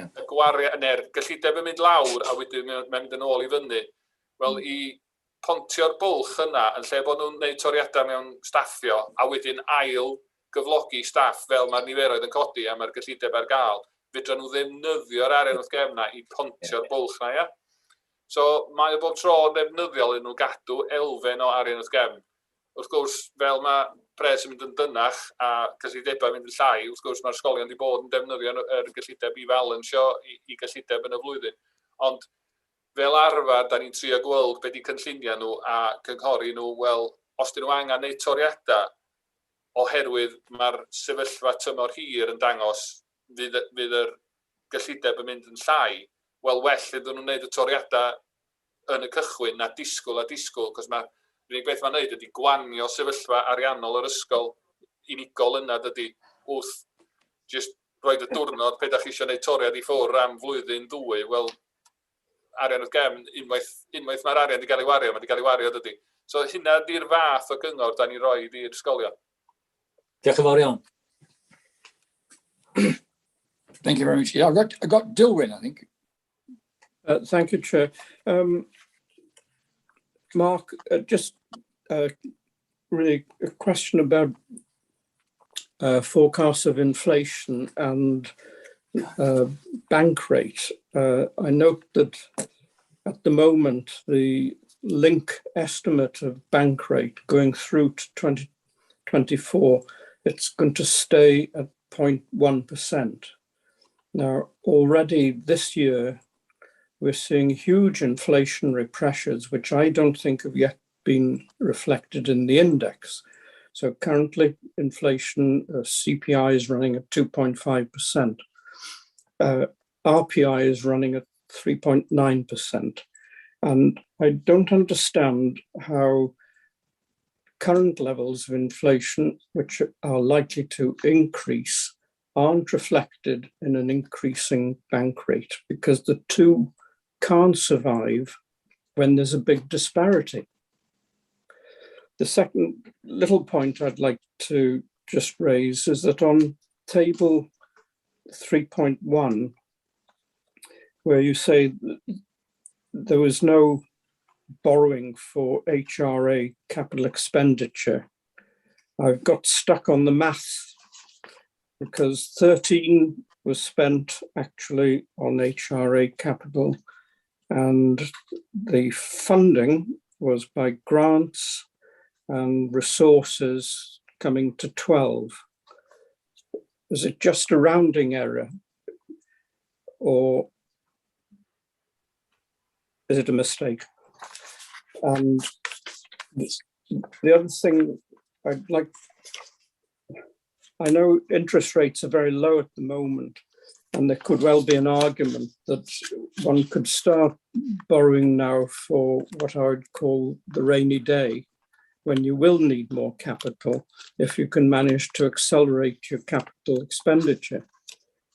y gwaria, neu'r gyllideb yn mynd lawr a wedyn mae'n mynd yn ôl i fyny. Wel, i pontio'r bwlch yna, yn lle bod nhw'n gwneud toriadau mewn staffio a wedyn ail gyflogi staff fel mae'r niferoedd yn codi a mae'r gyllideb ar gael, fedra nhw ddefnyddio'r arian wrth gefn na i pontio'r bwlch na, ia? So mae o bob tro yn ddefnyddiol iddyn nhw gadw elfen o arian wrth gefn. Wrth gwrs, fel mae pres yn mynd yn dynnach a cyllidebau yn mynd yn llai, wrth gwrs mae'r ysgolion wedi bod yn defnyddio yr gyllideb i falansio i, i gyllideb yn y flwyddyn. Ond fel arfer, da ni'n trio gweld be di cynlluniau nhw a cynghori nhw, wel, os dyn nhw angen neud toriadau, oherwydd mae'r sefyllfa tymor hir yn dangos fydd yr gyllideb yn mynd yn llai, wel, well iddyn nhw'n neud y toriadau yn y cychwyn na disgwyl a disgwyl, cos mae'r unig beth mae'n neud ydy gwanio sefyllfa ariannol yr ysgol unigol yna, dydy, wrth just roed y diwrnod pe da chi eisiau gwneud toriad i ffwrdd am flwyddyn ddwy, wel, arian wrth gefn, unwaith mae'r arian wedi cael ei wario, mae wedi cael ei wario, dydy. So hynna ydy'r fath o gyngor da ni'n rhoi i'r ysgolion. Diolch yn fawr iawn. Thank you very much. Yeah, I've got Dilwyn, I think. Thank you, Chair. Mark, just really a question about forecasts of inflation and bank rate. I note that at the moment, the link estimate of bank rate going through to 2024, it's going to stay at 0.1%. Now, already this year, we're seeing huge inflationary pressures, which I don't think have yet been reflected in the index. So currently, inflation, CPI is running at 2.5%. RPI is running at 3.9%. And I don't understand how current levels of inflation, which are likely to increase, aren't reflected in an increasing bank rate, because the two can't survive when there's a big disparity. The second little point I'd like to just raise is that on table 3.1, where you say there was no borrowing for HRA capital expenditure, I've got stuck on the maths because 13 was spent actually on HRA capital and the funding was by grants and resources coming to 12. Was it just a rounding error or is it a mistake? And the other thing I'd like, I know interest rates are very low at the moment, and there could well be an argument that one could start borrowing now for what I would call the rainy day, when you will need more capital if you can manage to accelerate your capital expenditure.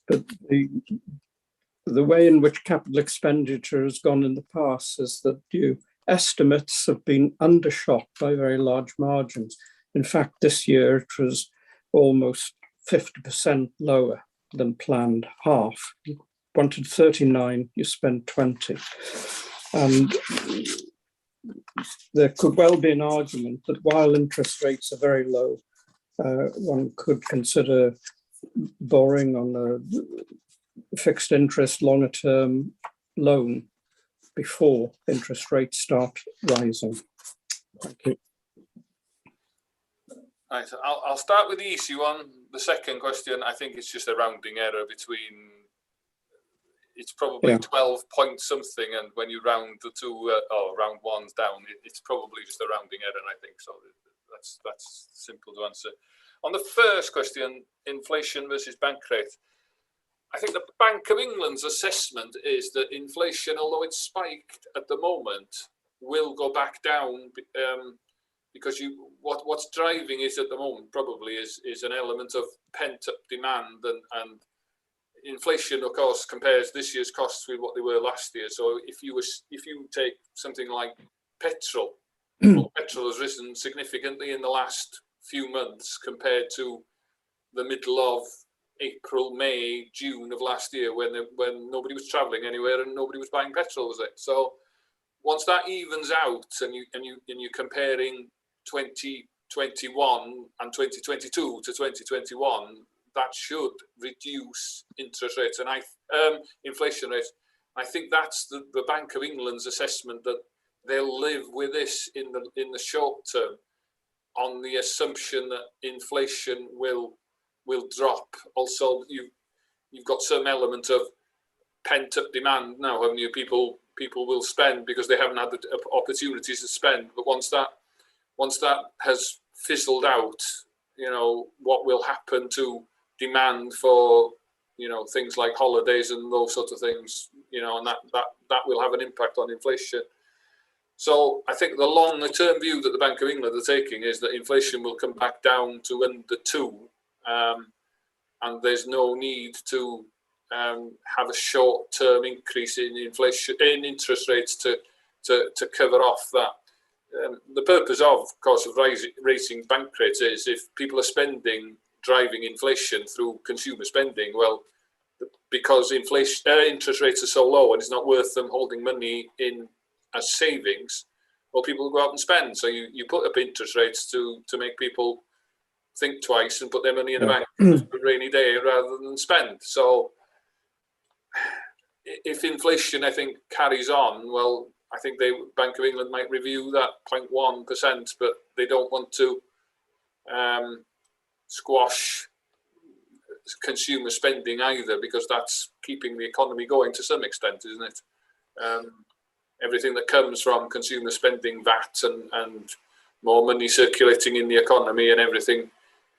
But the way in which capital expenditure has gone in the past is that your estimates have been undershot by very large margins. In fact, this year it was almost 50% lower than planned, half. You wanted 39, you spent 20. And there could well be an argument that while interest rates are very low, one could consider borrowing on a fixed interest longer term loan before interest rates start rising. Thank you. Right, I'll start with the easy one. The second question, I think it's just a rounding error between, it's probably 12 point something, and when you round the two, oh, round ones down, it's probably just a rounding error, I think. So that's simple to answer. On the first question, inflation versus bank rate, I think the Bank of England's assessment is that inflation, although it's spiked at the moment, will go back down, because what's driving it at the moment probably is an element of pent-up demand, and inflation, of course, compares this year's costs with what they were last year. So if you take something like petrol, well, petrol has risen significantly in the last few months compared to the middle of April, May, June of last year, when nobody was travelling anywhere and nobody was buying petrol, was it? So once that evens out, and you're comparing 2021 and 2022 to 2021, that should reduce interest rates and inflation rates. I think that's the Bank of England's assessment, that they'll live with this in the short term, on the assumption that inflation will drop. Also, you've got some element of pent-up demand now, haven't you? People will spend because they haven't had the opportunities to spend. But once that has fizzled out, you know, what will happen to demand for, you know, things like holidays and those sort of things, you know, and that will have an impact on inflation. So I think the longer term view that the Bank of England are taking is that inflation will come back down to under 2, and there's no need to have a short term increase in inflation, in interest rates to cover off that. The purpose of course, of raising bank rates is if people are spending, driving inflation through consumer spending, well, because inflation, interest rates are so low and it's not worth them holding money in as savings, well, people go out and spend. So you put up interest rates to make people think twice and put their money in the bank for a rainy day rather than spend. So if inflation, I think, carries on, well, I think the Bank of England might review that 0.1%, but they don't want to squash consumer spending either, because that's keeping the economy going to some extent, isn't it? Everything that comes from consumer spending, VAT and more money circulating in the economy and everything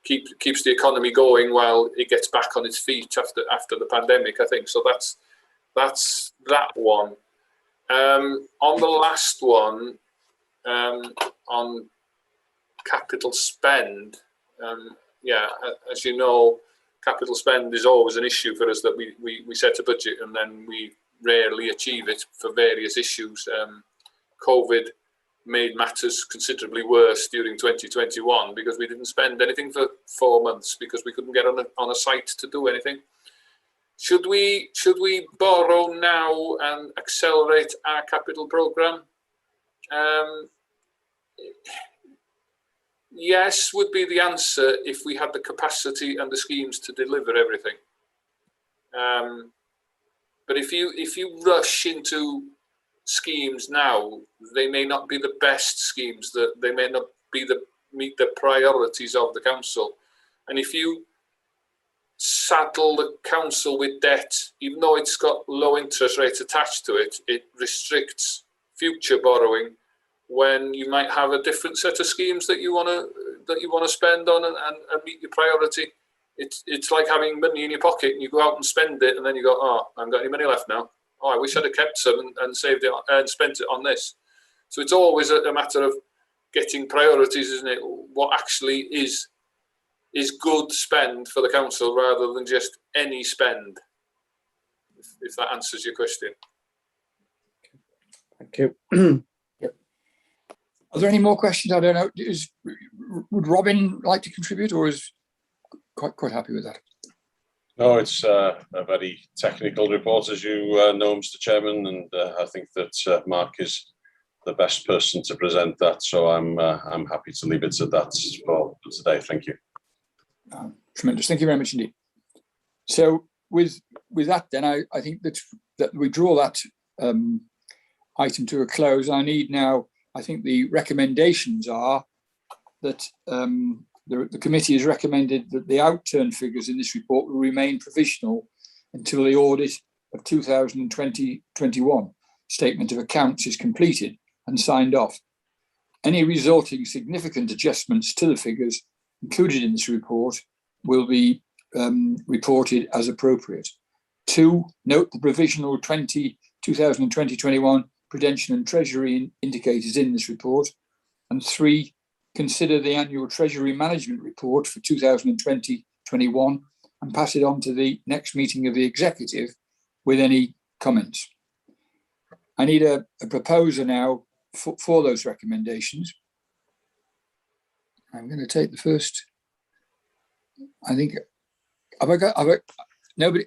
keeps the economy going while it gets back on its feet after the pandemic, I think. So that's that one. On the last one, on capital spend, yeah, as you know, capital spend is always an issue for us, that we set a budget and then we rarely achieve it for various issues. COVID made matters considerably worse during 2021 because we didn't spend anything for 4 months because we couldn't get on a site to do anything. Should we borrow now and accelerate our capital programme? Yes would be the answer if we had the capacity and the schemes to deliver everything. But if you rush into schemes now, they may not be the best schemes, that they may not be meet the priorities of the council. And if you saddle the council with debt, even though it's got low interest rates attached to it, it restricts future borrowing when you might have a different set of schemes that you wanna spend on and meet your priority. It's like having money in your pocket and you go out and spend it and then you go, oh, I haven't got any money left now. Oh, I wish I'd have kept some and saved it and spent it on this. So it's always a matter of getting priorities, isn't it? What actually is good spend for the council rather than just any spend, if that answers your question. Thank you. Yep. Are there any more questions? I don't know. Would Robin like to contribute, or is quite happy with that? No, it's a very technical report, as you know, Mr. Chairman, and I think that Mark is the best person to present that. So I'm happy to leave it at that for today. Thank you. Tremendous. Thank you very much indeed. So with that, then I think that we draw that item to a close. I need now, I think the recommendations are that the committee has recommended that the outturn figures in this report will remain provisional until the audit of 2020-21 statement of accounts is completed and signed off. Any resulting significant adjustments to the figures included in this report will be reported as appropriate. 2, note the provisional 2020-21 prudential and treasury indicators in this report. And 3, consider the annual treasury management report for 2020-21 and pass it on to the next meeting of the executive with any comments. I need a proposer now for those recommendations. I'm going to take the first. I think, have I got, have I, nobody,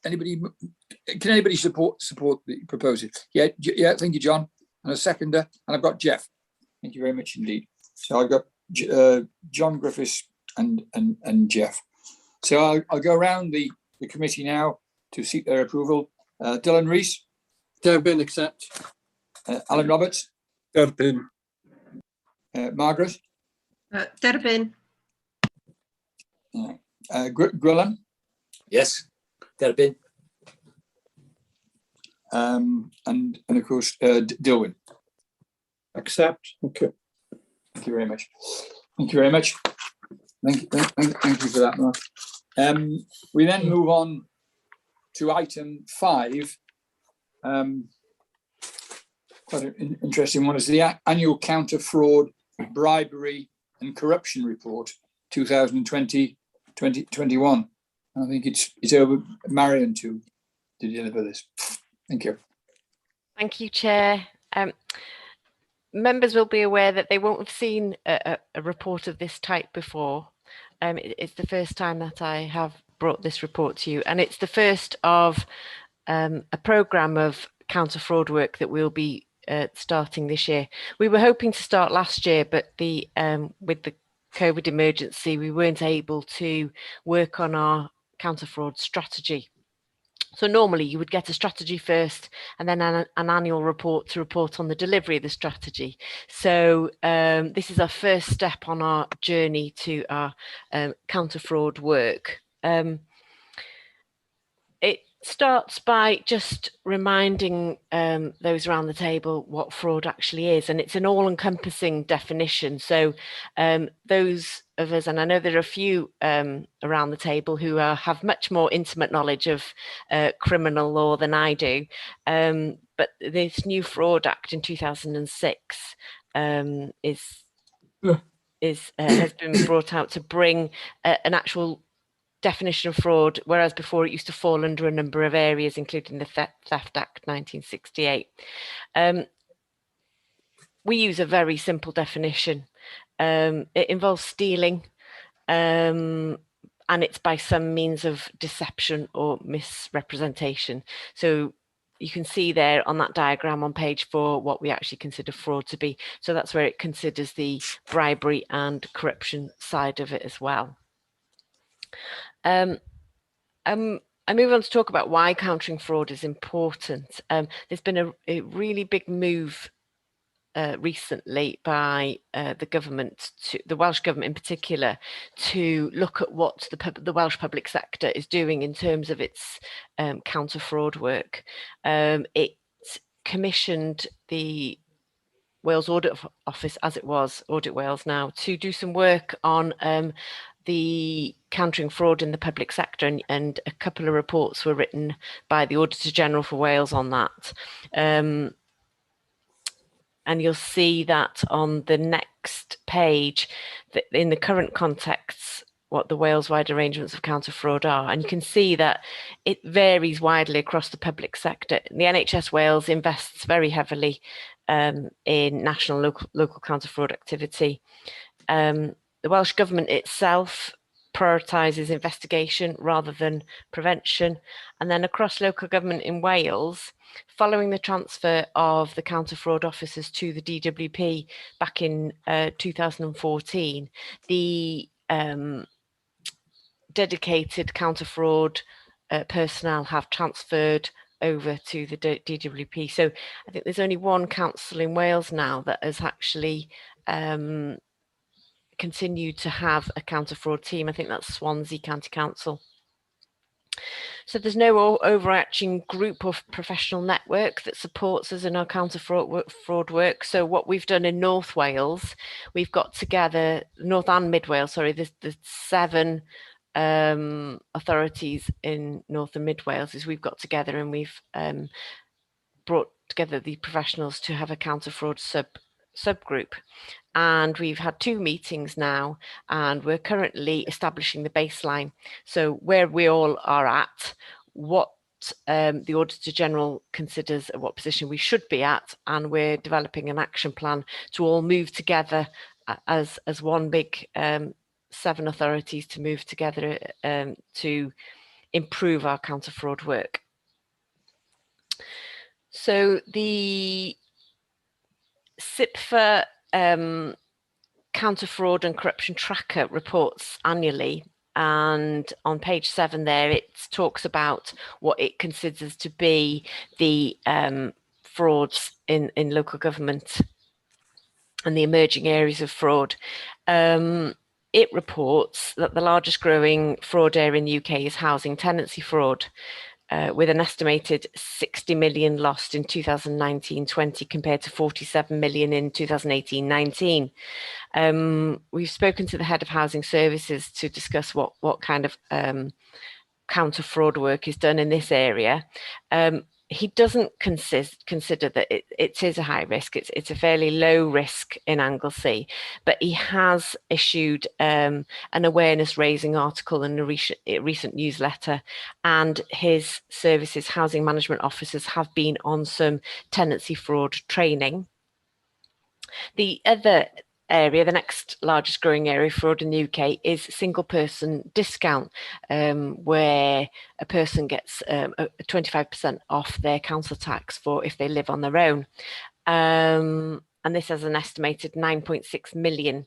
anybody, can anybody support the proposal? Yeah, yeah, thank you, John. And a seconder, and I've got Jeff. Thank you very much indeed. So I've got John Griffiths and Jeff. So I'll go around the committee now to seek their approval. Dylan Rees. Derbyn, accept. Alan Roberts. Derbyn. Margaret. Derbyn. Gwilym. Yes, Derbyn. And of course, Dilwyn. Accept. Okay. Thank you very much. Thank you very much. Thank you for that, Mark. We then move on to item 5. Quite an interesting one is the annual counter fraud, bribery and corruption report 2020-2021. I think it's over Marion to deliver this. Thank you. Thank you, Chair. Members will be aware that they won't have seen a report of this type before. It's the first time that I have brought this report to you, and it's the first of a programme of counter fraud work that we'll be starting this year. We were hoping to start last year, but with the COVID emergency, we weren't able to work on our counter fraud strategy. So normally you would get a strategy first and then an annual report to report on the delivery of the strategy. So this is our first step on our journey to our counter fraud work. It starts by just reminding those around the table what fraud actually is, and it's an all-encompassing definition. So those of us, and I know there are a few around the table who have much more intimate knowledge of criminal law than I do, but this new Fraud Act in 2006 has been brought out to bring an actual definition of fraud, whereas before it used to fall under a number of areas, including the Theft Act 1968. We use a very simple definition. It involves stealing, and it's by some means of deception or misrepresentation. So you can see there on that diagram on page 4 what we actually consider fraud to be. So that's where it considers the bribery and corruption side of it as well. I move on to talk about why countering fraud is important. There's been a really big move recently by the government, the Welsh government in particular, to look at what the Welsh public sector is doing in terms of its counter fraud work. It commissioned the Wales Audit Office, as it was, Audit Wales now, to do some work on the countering fraud in the public sector, and a couple of reports were written by the Auditor General for Wales on that. And you'll see that on the next page, that in the current context, what the Wales-wide arrangements of counter fraud are. And you can see that it varies widely across the public sector. The NHS Wales invests very heavily in national local counter fraud activity. The Welsh Government itself prioritises investigation rather than prevention. And then across local government in Wales, following the transfer of the counter fraud officers to the DWP back in 2014, the dedicated counter fraud personnel have transferred over to the DWP. So I think there's only one council in Wales now that has actually continue to have a counter fraud team. I think that's Swansea County Council. So there's no overarching group of professional network that supports us in our counter fraud work. So what we've done in North Wales, we've got together, North and Mid Wales, sorry, there's 7 authorities in North and Mid Wales, is we've got together and we've brought together the professionals to have a counter fraud subgroup. And we've had 2 meetings now, and we're currently establishing the baseline. So where we all are at, what the Auditor General considers what position we should be at, and we're developing an action plan to all move together as one big 7 authorities to move together to improve our counter fraud work. So the CIPFA counter fraud and corruption tracker reports annually, and on page 7 there it talks about what it considers to be the frauds in local government and the emerging areas of fraud. It reports that the largest growing fraud area in the UK is housing tenancy fraud, with an estimated 60 million lost in 2019-20 compared to 47 million in 2018-19. We've spoken to the head of housing services to discuss what kind of counter fraud work is done in this area. He doesn't consider that it is a high risk. It's a fairly low risk in Anglesey, but he has issued an awareness raising article in a recent newsletter, and his services housing management officers have been on some tenancy fraud training. The other area, the next largest growing area of fraud in the UK, is single person discount, where a person gets a 25% off their council tax for if they live on their own. And this has an estimated 9.6 million,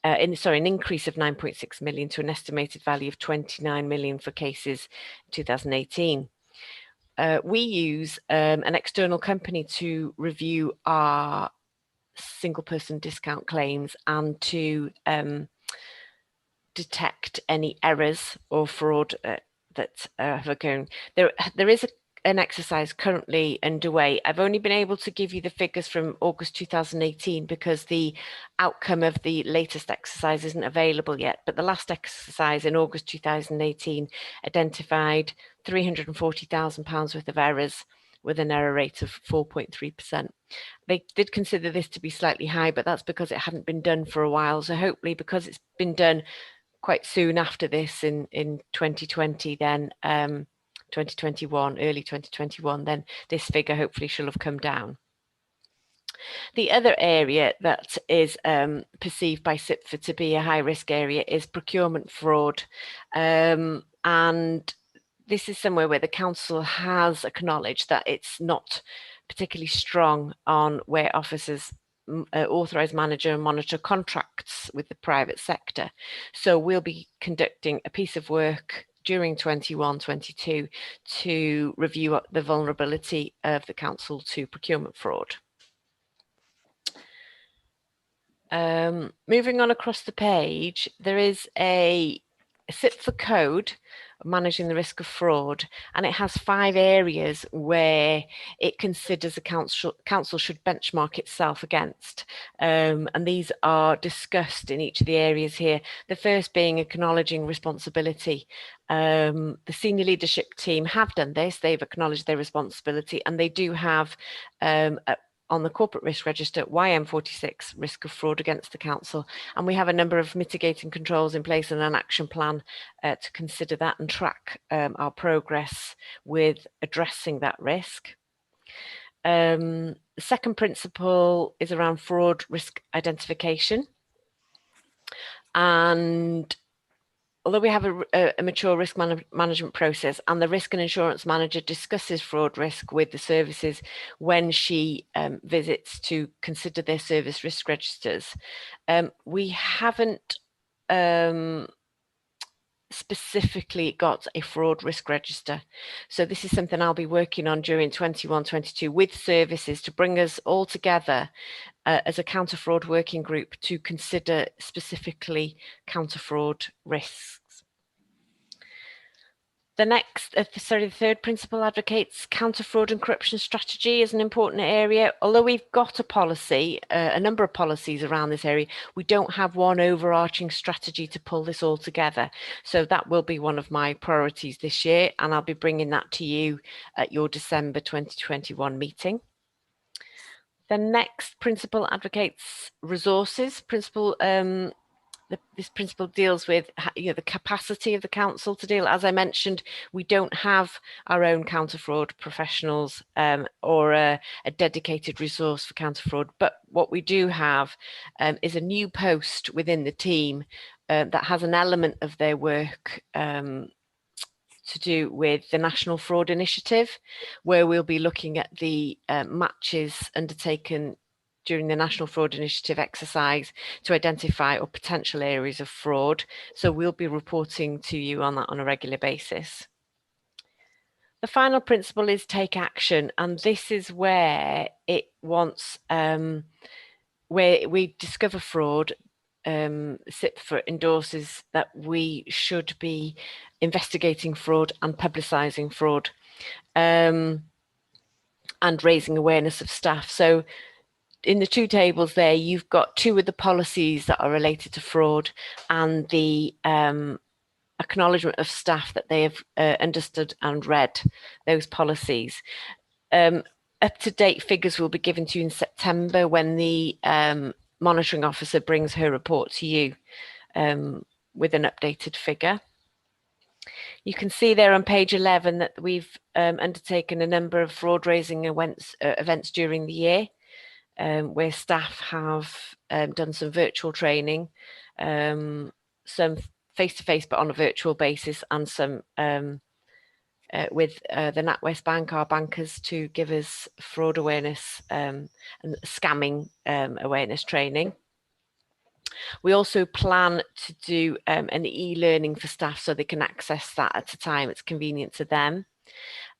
an increase of 9.6 million to an estimated value of 29 million for cases in 2018. We use an external company to review our single person discount claims and to detect any errors or fraud that have occurred. There is an exercise currently underway. I've only been able to give you the figures from August 2018 because the outcome of the latest exercise isn't available yet, but the last exercise in August 2018 identified £340,000 worth of errors with an error rate of 4.3%. They did consider this to be slightly high, but that's because it hadn't been done for a while. So hopefully, because it's been done quite soon after this in 2020, then 2021, early 2021, then this figure hopefully shall have come down. The other area that is perceived by CIPFA to be a high risk area is procurement fraud. And this is somewhere where the council has acknowledged that it's not particularly strong on where officers authorise, manager and monitor contracts with the private sector. So we'll be conducting a piece of work during 21-22 to review the vulnerability of the council to procurement fraud. Moving on across the page, there is a CIPFA code, managing the risk of fraud, and it has 5 areas where it considers a council should benchmark itself against, and these are discussed in each of the areas here. The first being acknowledging responsibility. The senior leadership team have done this. They've acknowledged their responsibility, and they do have on the corporate risk register YM46 risk of fraud against the council, and we have a number of mitigating controls in place and an action plan to consider that and track our progress with addressing that risk. The second principle is around fraud risk identification, and although we have a mature risk management process, and the risk and insurance manager discusses fraud risk with the services when she visits to consider their service risk registers, we haven't specifically got a fraud risk register. So this is something I'll be working on during 21-22 with services to bring us all together as a counter fraud working group to consider specifically counter fraud risks. The next, sorry, the third principle advocates counter fraud and corruption strategy is an important area. Although we've got a policy, a number of policies around this area, we don't have one overarching strategy to pull this all together. So that will be one of my priorities this year, and I'll be bringing that to you at your December 2021 meeting. The next principle advocates resources. Principle, this principle deals with the capacity of the council to deal. As I mentioned, we don't have our own counter fraud professionals or a dedicated resource for counter fraud. But what we do have is a new post within the team that has an element of their work to do with the National Fraud Initiative, where we'll be looking at the matches undertaken during the National Fraud Initiative exercise to identify or potential areas of fraud. So we'll be reporting to you on that on a regular basis. The final principle is take action, and this is where it wants, where we discover fraud, CIPFA endorses that we should be investigating fraud and publicising fraud, and raising awareness of staff. So in the two tables there, you've got two of the policies that are related to fraud and the acknowledgement of staff that they have understood and read those policies. Up-to-date figures will be given to you in September when the monitoring officer brings her report to you with an updated figure. You can see there on page 11 that we've undertaken a number of fraud raising events during the year, where staff have done some virtual training, some face-to-face but on a virtual basis, and some with the NatWest Bank, our bankers, to give us fraud awareness and scamming awareness training. We also plan to do an e-learning for staff so they can access that at a time it's convenient to them.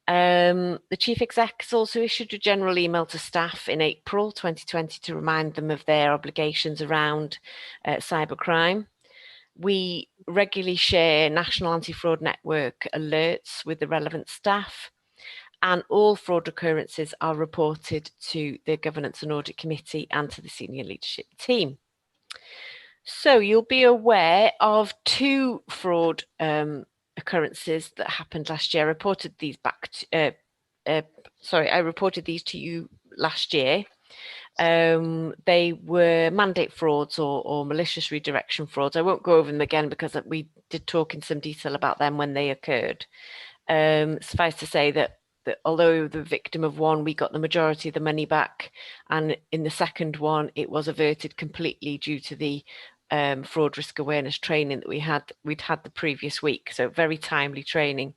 The Chief Exec has also issued a general email to staff in April 2020 to remind them of their obligations around cybercrime. We regularly share National Anti-Fraud Network alerts with the relevant staff, and all fraud occurrences are reported to the Governance and Audit Committee and to the senior leadership team. So you'll be aware of two fraud occurrences that happened last year. I reported these back to, sorry, I reported these to you last year. They were mandate frauds or malicious redirection frauds. I won't go over them again because we did talk in some detail about them when they occurred. Suffice to say that although the victim of one, we got the majority of the money back, and in the second one, it was averted completely due to the fraud risk awareness training that we'd had the previous week. So very timely training.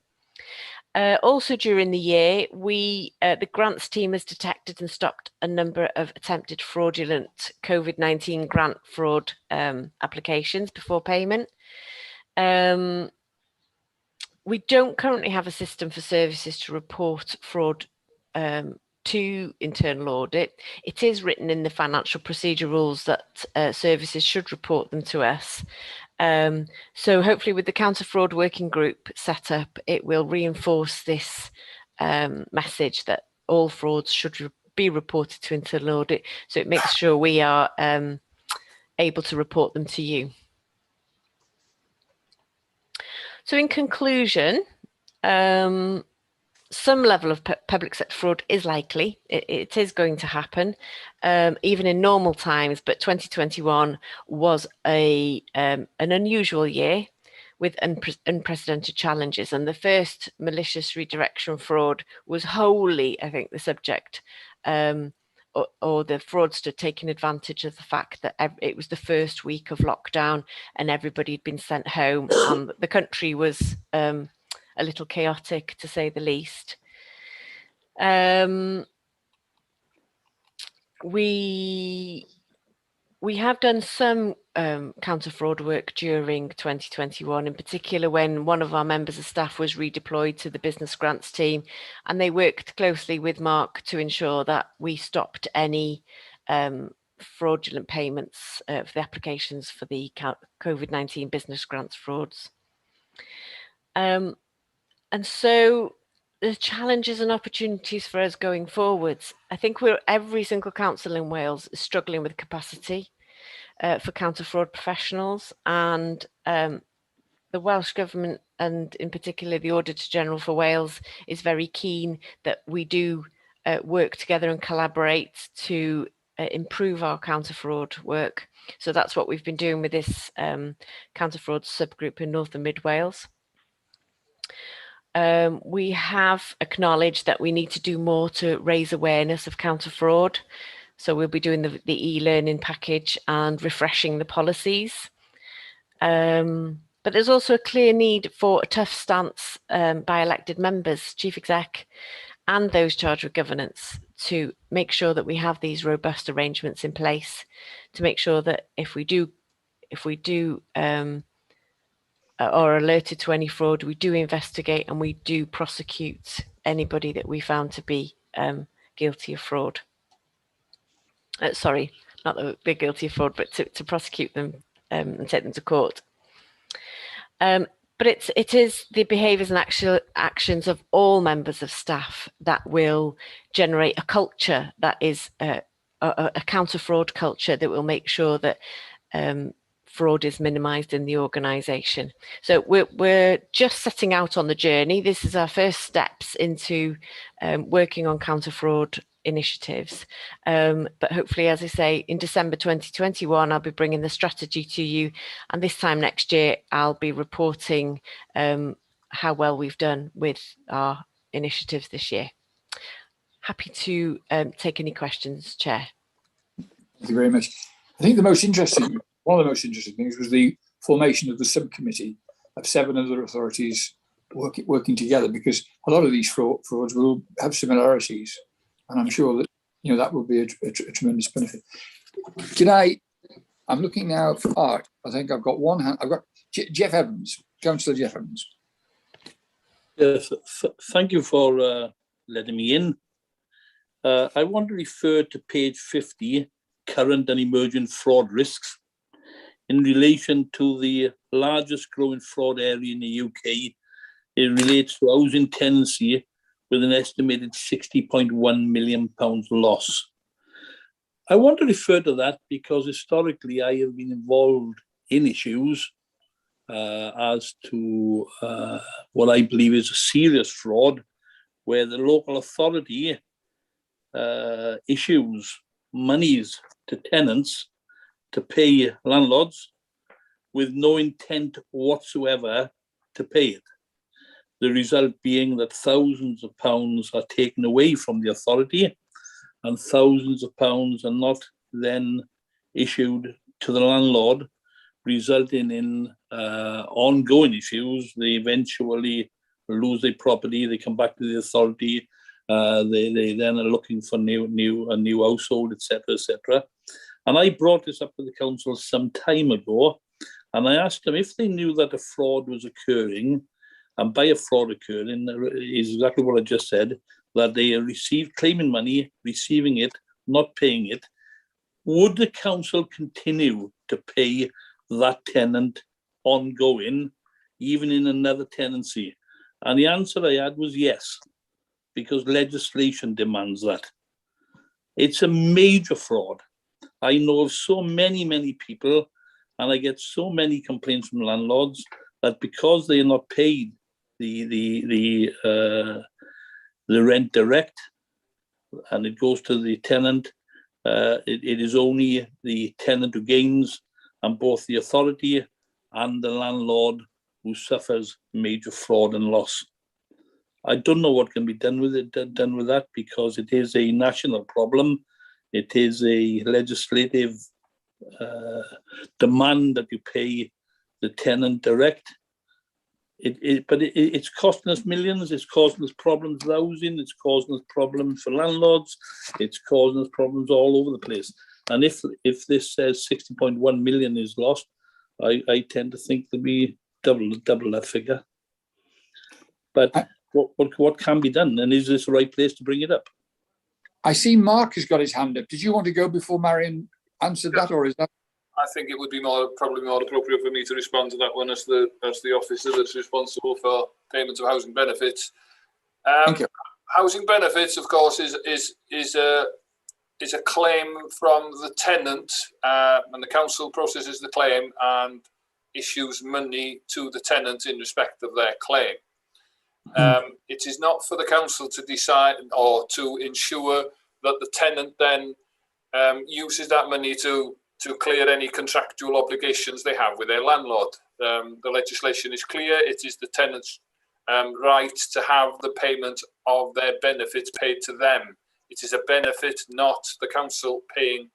Also during the year, the grants team has detected and stopped a number of attempted fraudulent COVID-19 grant fraud applications before payment. We don't currently have a system for services to report fraud to internal audit. It is written in the financial procedure rules that services should report them to us. So hopefully with the counter fraud working group set up, it will reinforce this message that all frauds should be reported to internal audit. So it makes sure we are able to report them to you. So in conclusion, some level of public sector fraud is likely. It is going to happen, even in normal times, but 2021 was an unusual year with unprecedented challenges. And the first malicious redirection fraud was wholly, I think, the subject or the fraudster taking advantage of the fact that it was the first week of lockdown and everybody had been sent home and the country was a little chaotic, to say the least. We We have done some counter fraud work during 2021, in particular when one of our members of staff was redeployed to the business grants team, and they worked closely with Mark to ensure that we stopped any fraudulent payments for the applications for the COVID-19 business grants frauds. And so the challenges and opportunities for us going forwards, I think every single council in Wales is struggling with capacity for counter fraud professionals, and the Welsh Government, and in particular the Auditor General for Wales, is very keen that we do work together and collaborate to improve our counter fraud work. So that's what we've been doing with this counter fraud subgroup in North and Mid Wales. We have acknowledged that we need to do more to raise awareness of counter fraud. So we'll be doing the e-learning package and refreshing the policies. But there's also a clear need for a tough stance by elected members, chief exec, and those charged with governance, to make sure that we have these robust arrangements in place to make sure that if we do are alerted to any fraud, we do investigate and we do prosecute anybody that we found to be guilty of fraud. Sorry, not that they're guilty of fraud, but to prosecute them and take them to court. But it is the behaviours and actual actions of all members of staff that will generate a culture that is a counter fraud culture that will make sure that fraud is minimised in the organisation. So we're just setting out on the journey. This is our first steps into working on counter fraud initiatives. But hopefully, as I say, in December 2021, I'll be bringing the strategy to you. And this time next year, I'll be reporting how well we've done with our initiatives this year. Happy to take any questions, Chair. Thank you very much. I think the most interesting, one of the most interesting things was the formation of the subcommittee of 7 other authorities working together, because a lot of these frauds will have similarities, and I'm sure that, you know, that will be a tremendous benefit. Can I? I'm looking now for Art. I think I've got one hand. I've got Jeff Evans, Councillor Jeff Evans. Yes, thank you for letting me in. I want to refer to page 50, current and emerging fraud risks, in relation to the largest growing fraud area in the UK. It relates to housing tenancy with an estimated £60.1 million loss. I want to refer to that because historically I have been involved in issues as to what I believe is a serious fraud, where the local authority issues monies to tenants to pay landlords with no intent whatsoever to pay it. The result being that thousands of pounds are taken away from the authority and thousands of pounds are not then issued to the landlord, resulting in ongoing issues. They eventually lose their property, they come back to the authority, they then are looking for a new household, etc., etc. And I brought this up to the council some time ago, and I asked them if they knew that a fraud was occurring, and by a fraud occurring is exactly what I just said, that they received claiming money, receiving it, not paying it. Would the council continue to pay that tenant ongoing, even in another tenancy? And the answer I had was yes, because legislation demands that. It's a major fraud. I know of so many, many people, and I get so many complaints from landlords that because they are not paid the rent direct, and it goes to the tenant, it is only the tenant who gains, and both the authority and the landlord who suffers major fraud and loss. I don't know what can be done with it, done with that, because it is a national problem. It is a legislative demand that you pay the tenant direct. But it's costing us millions. It's causing us problems with housing. It's causing us problems for landlords. It's causing us problems all over the place. And if this says 60.1 million is lost, I tend to think there'll be double that figure. But what can be done, and is this the right place to bring it up? I see Mark has got his hand up. Did you want to go before Marion answered that, or is that? I think it would be probably more appropriate for me to respond to that one as the officer that's responsible for payment of housing benefits. Thank you. Housing benefits, of course, is a claim from the tenant, and the council processes the claim and issues money to the tenant in respect of their claim. It is not for the council to decide or to ensure that the tenant then uses that money to clear any contractual obligations they have with their landlord. The legislation is clear. It is the tenant's right to have the payment of their benefits paid to them. It is a benefit, not the council paying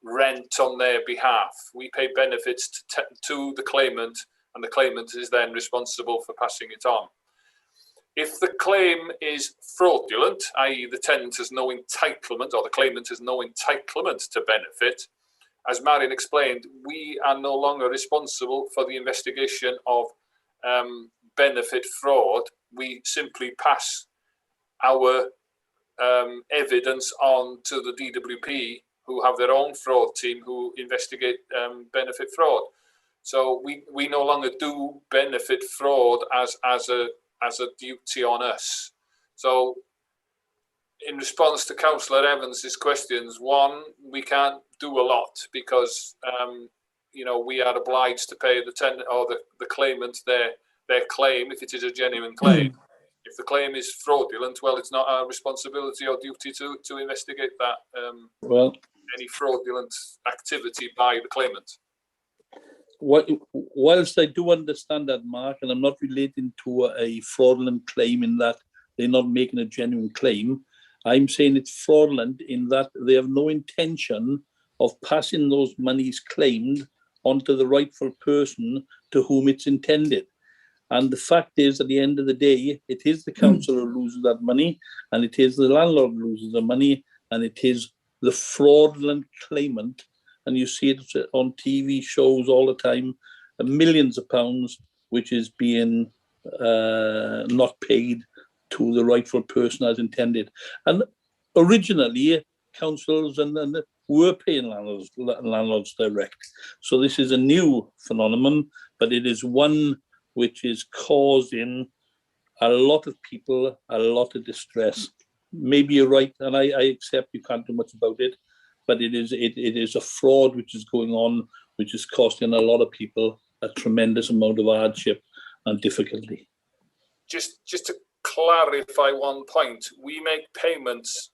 rent on their behalf. We pay benefits to the claimant, and the claimant is then responsible for passing it on. If the claim is fraudulent, that is the tenant has no entitlement, or the claimant has no entitlement to benefit, as Marion explained, we are no longer responsible for the investigation of benefit fraud. We simply pass our evidence on to the DWP, who have their own fraud team who investigate benefit fraud. So we no longer do benefit fraud as a duty on us. So in response to Councillor Evans's questions, one, we can't do a lot because you know, we are obliged to pay the tenant or the claimant their claim if it is a genuine claim. If the claim is fraudulent, well, it's not our responsibility or duty to investigate that any fraudulent activity by the claimant. Whilst I do understand that, Mark, and I'm not relating to a fraudulent claim in that they're not making a genuine claim, I'm saying it's fraudulent in that they have no intention of passing those monies claimed onto the rightful person to whom it's intended. And the fact is, at the end of the day, it is the council who loses that money, and it is the landlord who loses the money, and it is the fraudulent claimant. And you see it on TV shows all the time, millions of pounds, which is being not paid to the rightful person as intended. And originally, councils and were paying landlords direct. So this is a new phenomenon, but it is one which is causing a lot of people a lot of distress. Maybe you're right, and I accept you can't do much about it, but it is a fraud which is going on, which is costing a lot of people a tremendous amount of hardship and difficulty. Just to clarify one point, we make payments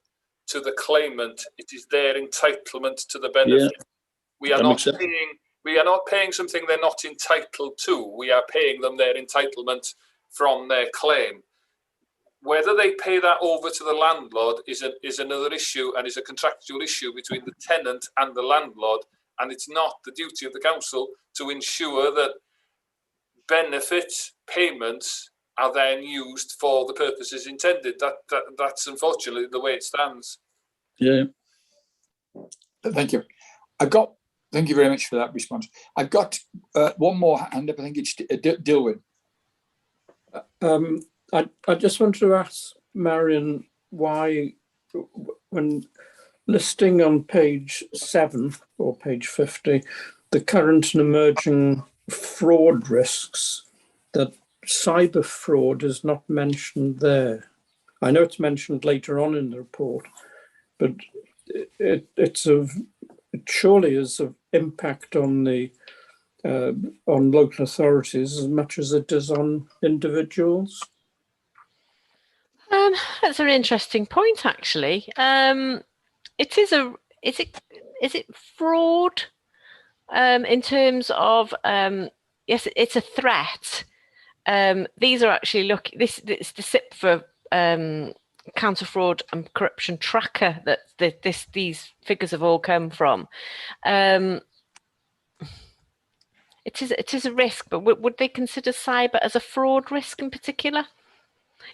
to the claimant. It is their entitlement to the benefit. Yeah. We are not paying. We are not paying something they're not entitled to. We are paying them their entitlement from their claim. Whether they pay that over to the landlord is another issue, and is a contractual issue between the tenant and the landlord. And it's not the duty of the council to ensure that benefit payments are then used for the purposes intended. That's unfortunately the way it stands. Yeah. Thank you. Thank you very much for that response. I've got one more hand up. I think it's Dilwyn. I just wanted to ask Marion why, when listing on page 7 or page 50, the current and emerging fraud risks, that cyber fraud is not mentioned there. I know it's mentioned later on in the report, but it surely is of impact on the on local authorities as much as it does on individuals. That's an interesting point, actually. It is a is it fraud in terms of yes, it's a threat. These are actually it's the CIPFA counter fraud and corruption tracker that these figures have all come from. It is a risk, but would they consider cyber as a fraud risk in particular?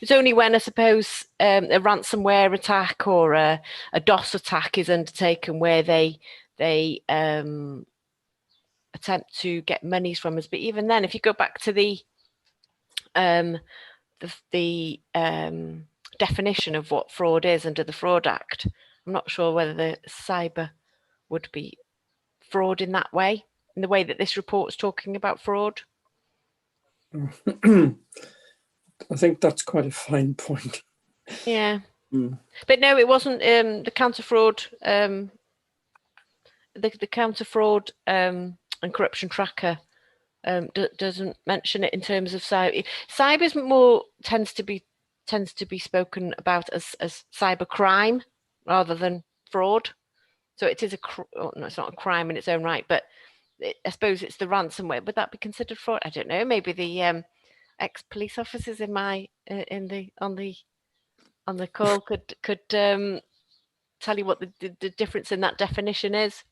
It's only when, I suppose, a ransomware attack or a DOS attack is undertaken where they They attempt to get monies from us. But even then, if you go back to the definition of what fraud is under the Fraud Act, I'm not sure whether the cyber would be fraud in that way, in the way that this report's talking about fraud. I think that's quite a fine point. Yeah. But no, it wasn't the counter fraud, the counter fraud and corruption tracker doesn't mention it in terms of cyber. Cyber is more tends to be spoken about as cyber crime rather than fraud. So it is a oh, no, it's not a crime in its own right, but I suppose it's the ransomware. Would that be considered fraud? I don't know. Maybe the ex police officers in my in the on the call could tell you what the difference in that definition is.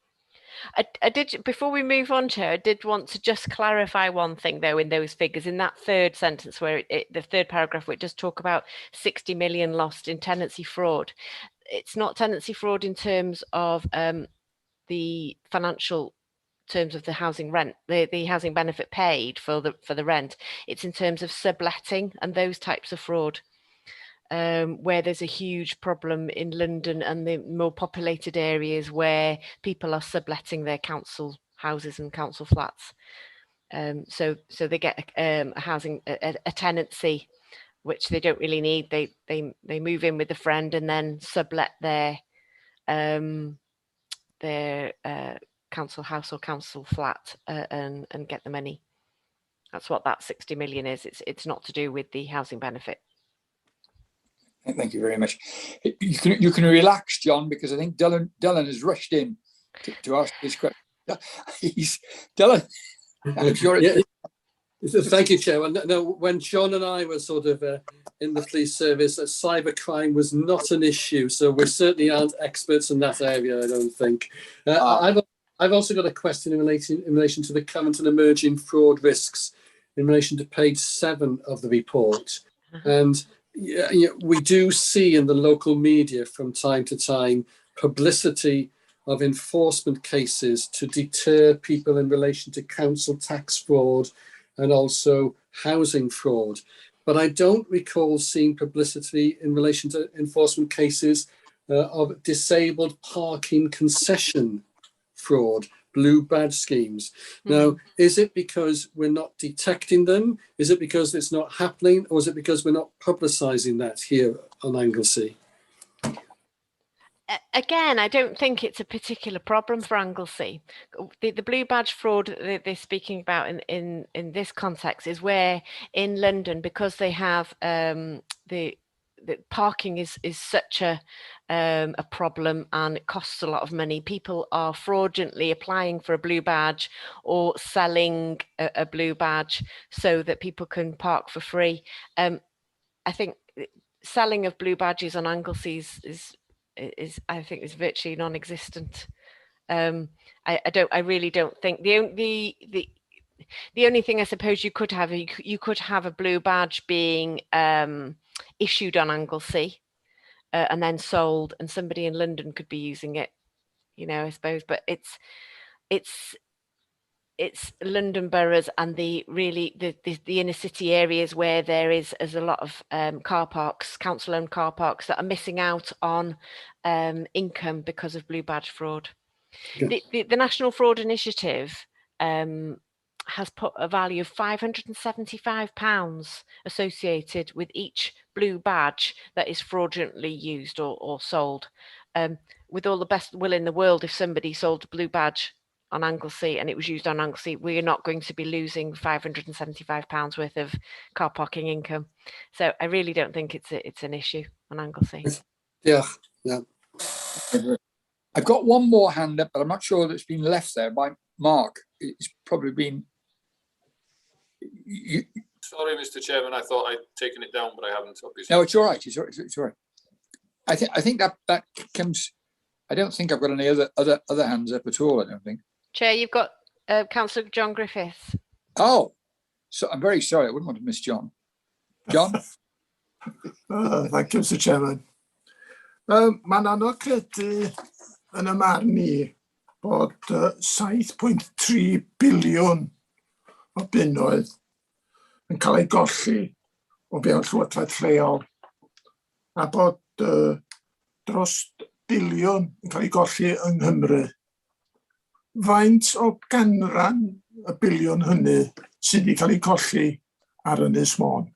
I did, before we move on, Chair, I did want to just clarify one thing though in those figures, in that third sentence where the third paragraph where it does talk about 60 million lost in tenancy fraud. It's not tenancy fraud in terms of the financial terms of the housing rent, the housing benefit paid for the rent. It's in terms of subletting and those types of fraud, where there's a huge problem in London and the more populated areas where people are subletting their council houses and council flats. So they get a housing a tenancy, which they don't really need. They move in with a friend and then sublet their council house or council flat and get the money. That's what that 60 million is. It's not to do with the housing benefit. Thank you very much. You can relax, John, because I think Dylan has rushed in to ask this question. He's Dylan. I'm sure. Yeah. Thank you, Chair. Well, no, when John and I were sort of in the police service, cybercrime was not an issue. So we certainly aren't experts in that area, I don't think. I've also got a question in relation to the current and emerging fraud risks in relation to page 7 of the report. And yeah, we do see in the local media from time to time publicity of enforcement cases to deter people in relation to council tax fraud and also housing fraud. But I don't recall seeing publicity in relation to enforcement cases of disabled parking concession fraud, blue badge schemes. Now, is it because we're not detecting them? Is it because it's not happening? Or is it because we're not publicising that here on Anglesey? Again, I don't think it's a particular problem for Anglesey. The blue badge fraud that they're speaking about in this context is where in London, because they have the parking is such a problem and it costs a lot of money. People are fraudulently applying for a blue badge or selling a blue badge so that people can park for free. I think selling of blue badges on Anglesey is, I think, is virtually non-existent. I really don't think the only thing I suppose you could have, you could have a blue badge being issued on Anglesey and then sold, and somebody in London could be using it, I suppose. But it's London boroughs and the really the inner city areas where there is a lot of car parks, council owned car parks that are missing out on income because of blue badge fraud. The National Fraud Initiative has put a value of £575 associated with each blue badge that is fraudulently used or sold. With all the best will in the world, if somebody sold a blue badge on Anglesey and it was used on Anglesey, we are not going to be losing £575 worth of car parking income. So I really don't think it's an issue on Anglesey. Yeah. I've got one more hand up, but I'm not sure that's been left there by Mark. It's probably been. You, Sorry, Mr. Chairman, I thought I'd taken it down, but I haven't, obviously. No, it's all right. It's all right. It's all right. I think that comes. I don't think I've got any other hands up at all. I don't think. Chair, you've got Councillor John Griffiths. Oh, so I'm very sorry. I wouldn't want to miss John. John. Thank you, Mr Chairman. Mae'n anodd credu yn 'y marn i. bod 7.3 biliwn o bunnoedd yn cael ei golli o fewn llywodraeth lleol a bod dros biliwn yn cael ei golli yng Nghymru. Faint o ganran y biliwn hynny sydd wedi cael ei colli ar Ynys Môn?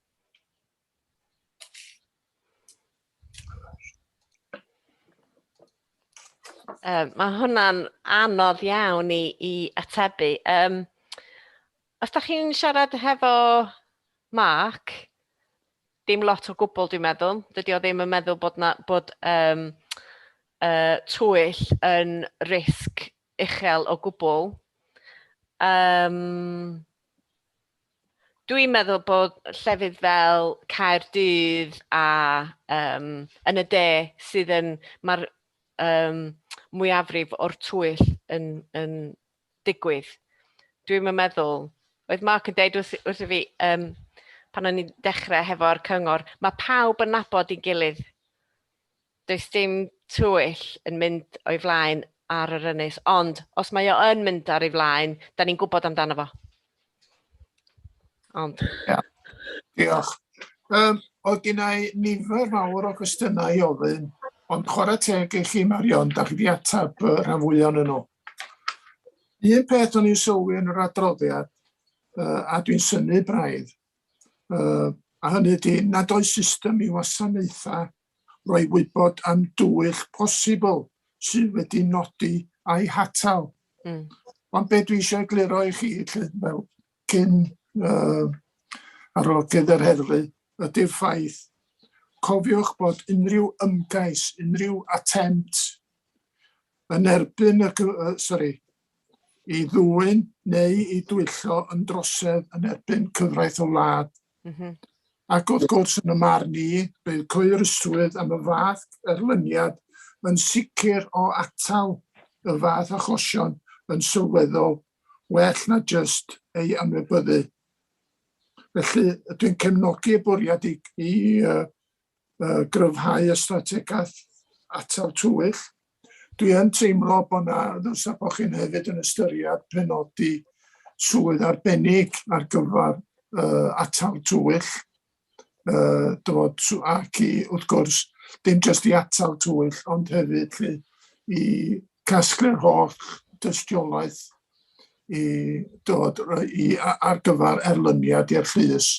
Mae hwnna'n anodd iawn i, i atebu. Um, os da chi'n siarad hefo Mark, dim lot o gwbl dwi'n meddwl. Dydy o ddim yn meddwl bod, na, bod um, twyll yn risg uchel o gwbl. Um, Dwi'n meddwl bod llefydd fel Caerdydd a um, yn y de sydd yn, mae'r um, mwyafrif o'r twyll yn, yn digwydd. Dwi'n yn meddwl, oedd Mark yn deud wrth, wrth i fi, um, pan o'n i'n dechrau hefo'r cyngor, mae pawb yn nabod ei gilydd. Does dim twyll yn mynd o'i flaen ar yr ynys, ond os mae o yn mynd ar ei flaen, da ni'n gwybod amdano fo. Ond... Ia, diolch. Um, oedd gen i nifer fawr o gwestiynau i ofyn, ond chwarae teg i chi, Marion, da chi wedi ateb y rhan fwyaf yn nhw. Un peth o'n i'n sylwi yn yr adroddiad, uh, a dwi'n synnu braidd, uh, a hynny ydy nad oes system i wasanaethau roi wybod am dwyll posibl sydd wedi nodi a'i hatal. Ond be dwi eisiau egluro i chi, lle, fel cyn uh, arolygydd yr heddlu, ydy'r ffaith, cofiwch bod unrhyw ymgais, unrhyw attempt yn erbyn y, uh, sorry, i ddwyn neu i dwyllo yn drosedd yn erbyn cyfraith o wlad. Mm -hmm. Ac wrth gwrs, yn y marn i, bydd cyhoeddusrwydd am y fath erlyniad yn sicr o atal y fath achosion yn sylweddol well na jyst ei anwybyddu. Felly, dwi'n cefnogi y bwriad i, i uh, uh, gryfhau y strategaeth atal twyll. Dwi yn teimlo bod na, ddylsa bod chi'n hefyd yn ystyried penodi swydd arbennig ar gyfer uh, atal twyll, uh, dod, ac i, wrth gwrs, dim jyst i atal twyll, ond hefyd lly, i casglu'r holl dystiolaeth i dod i, ar gyfer erlyniad i'r llys.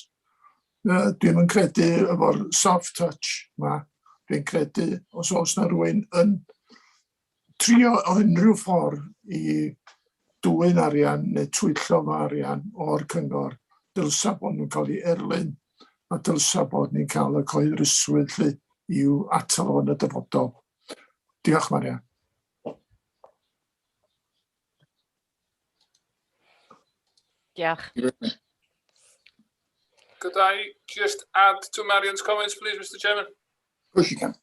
Uh, dwi'm yn credu efo'r soft touch ma. Dwi'n credu os oes na rhywun yn trio o unrhyw ffordd i dwyn arian neu twyllo fo arian o'r cyngor, dylsa bod nhw'n cael ei erlyn a dylsa bod ni'n cael y cyhoeddusrwydd lly i'w atal o yn y dyfodol. Diolch Maria. Diolch. Could I just add to Marion's comments, please, Mr Chairman? Of course you can.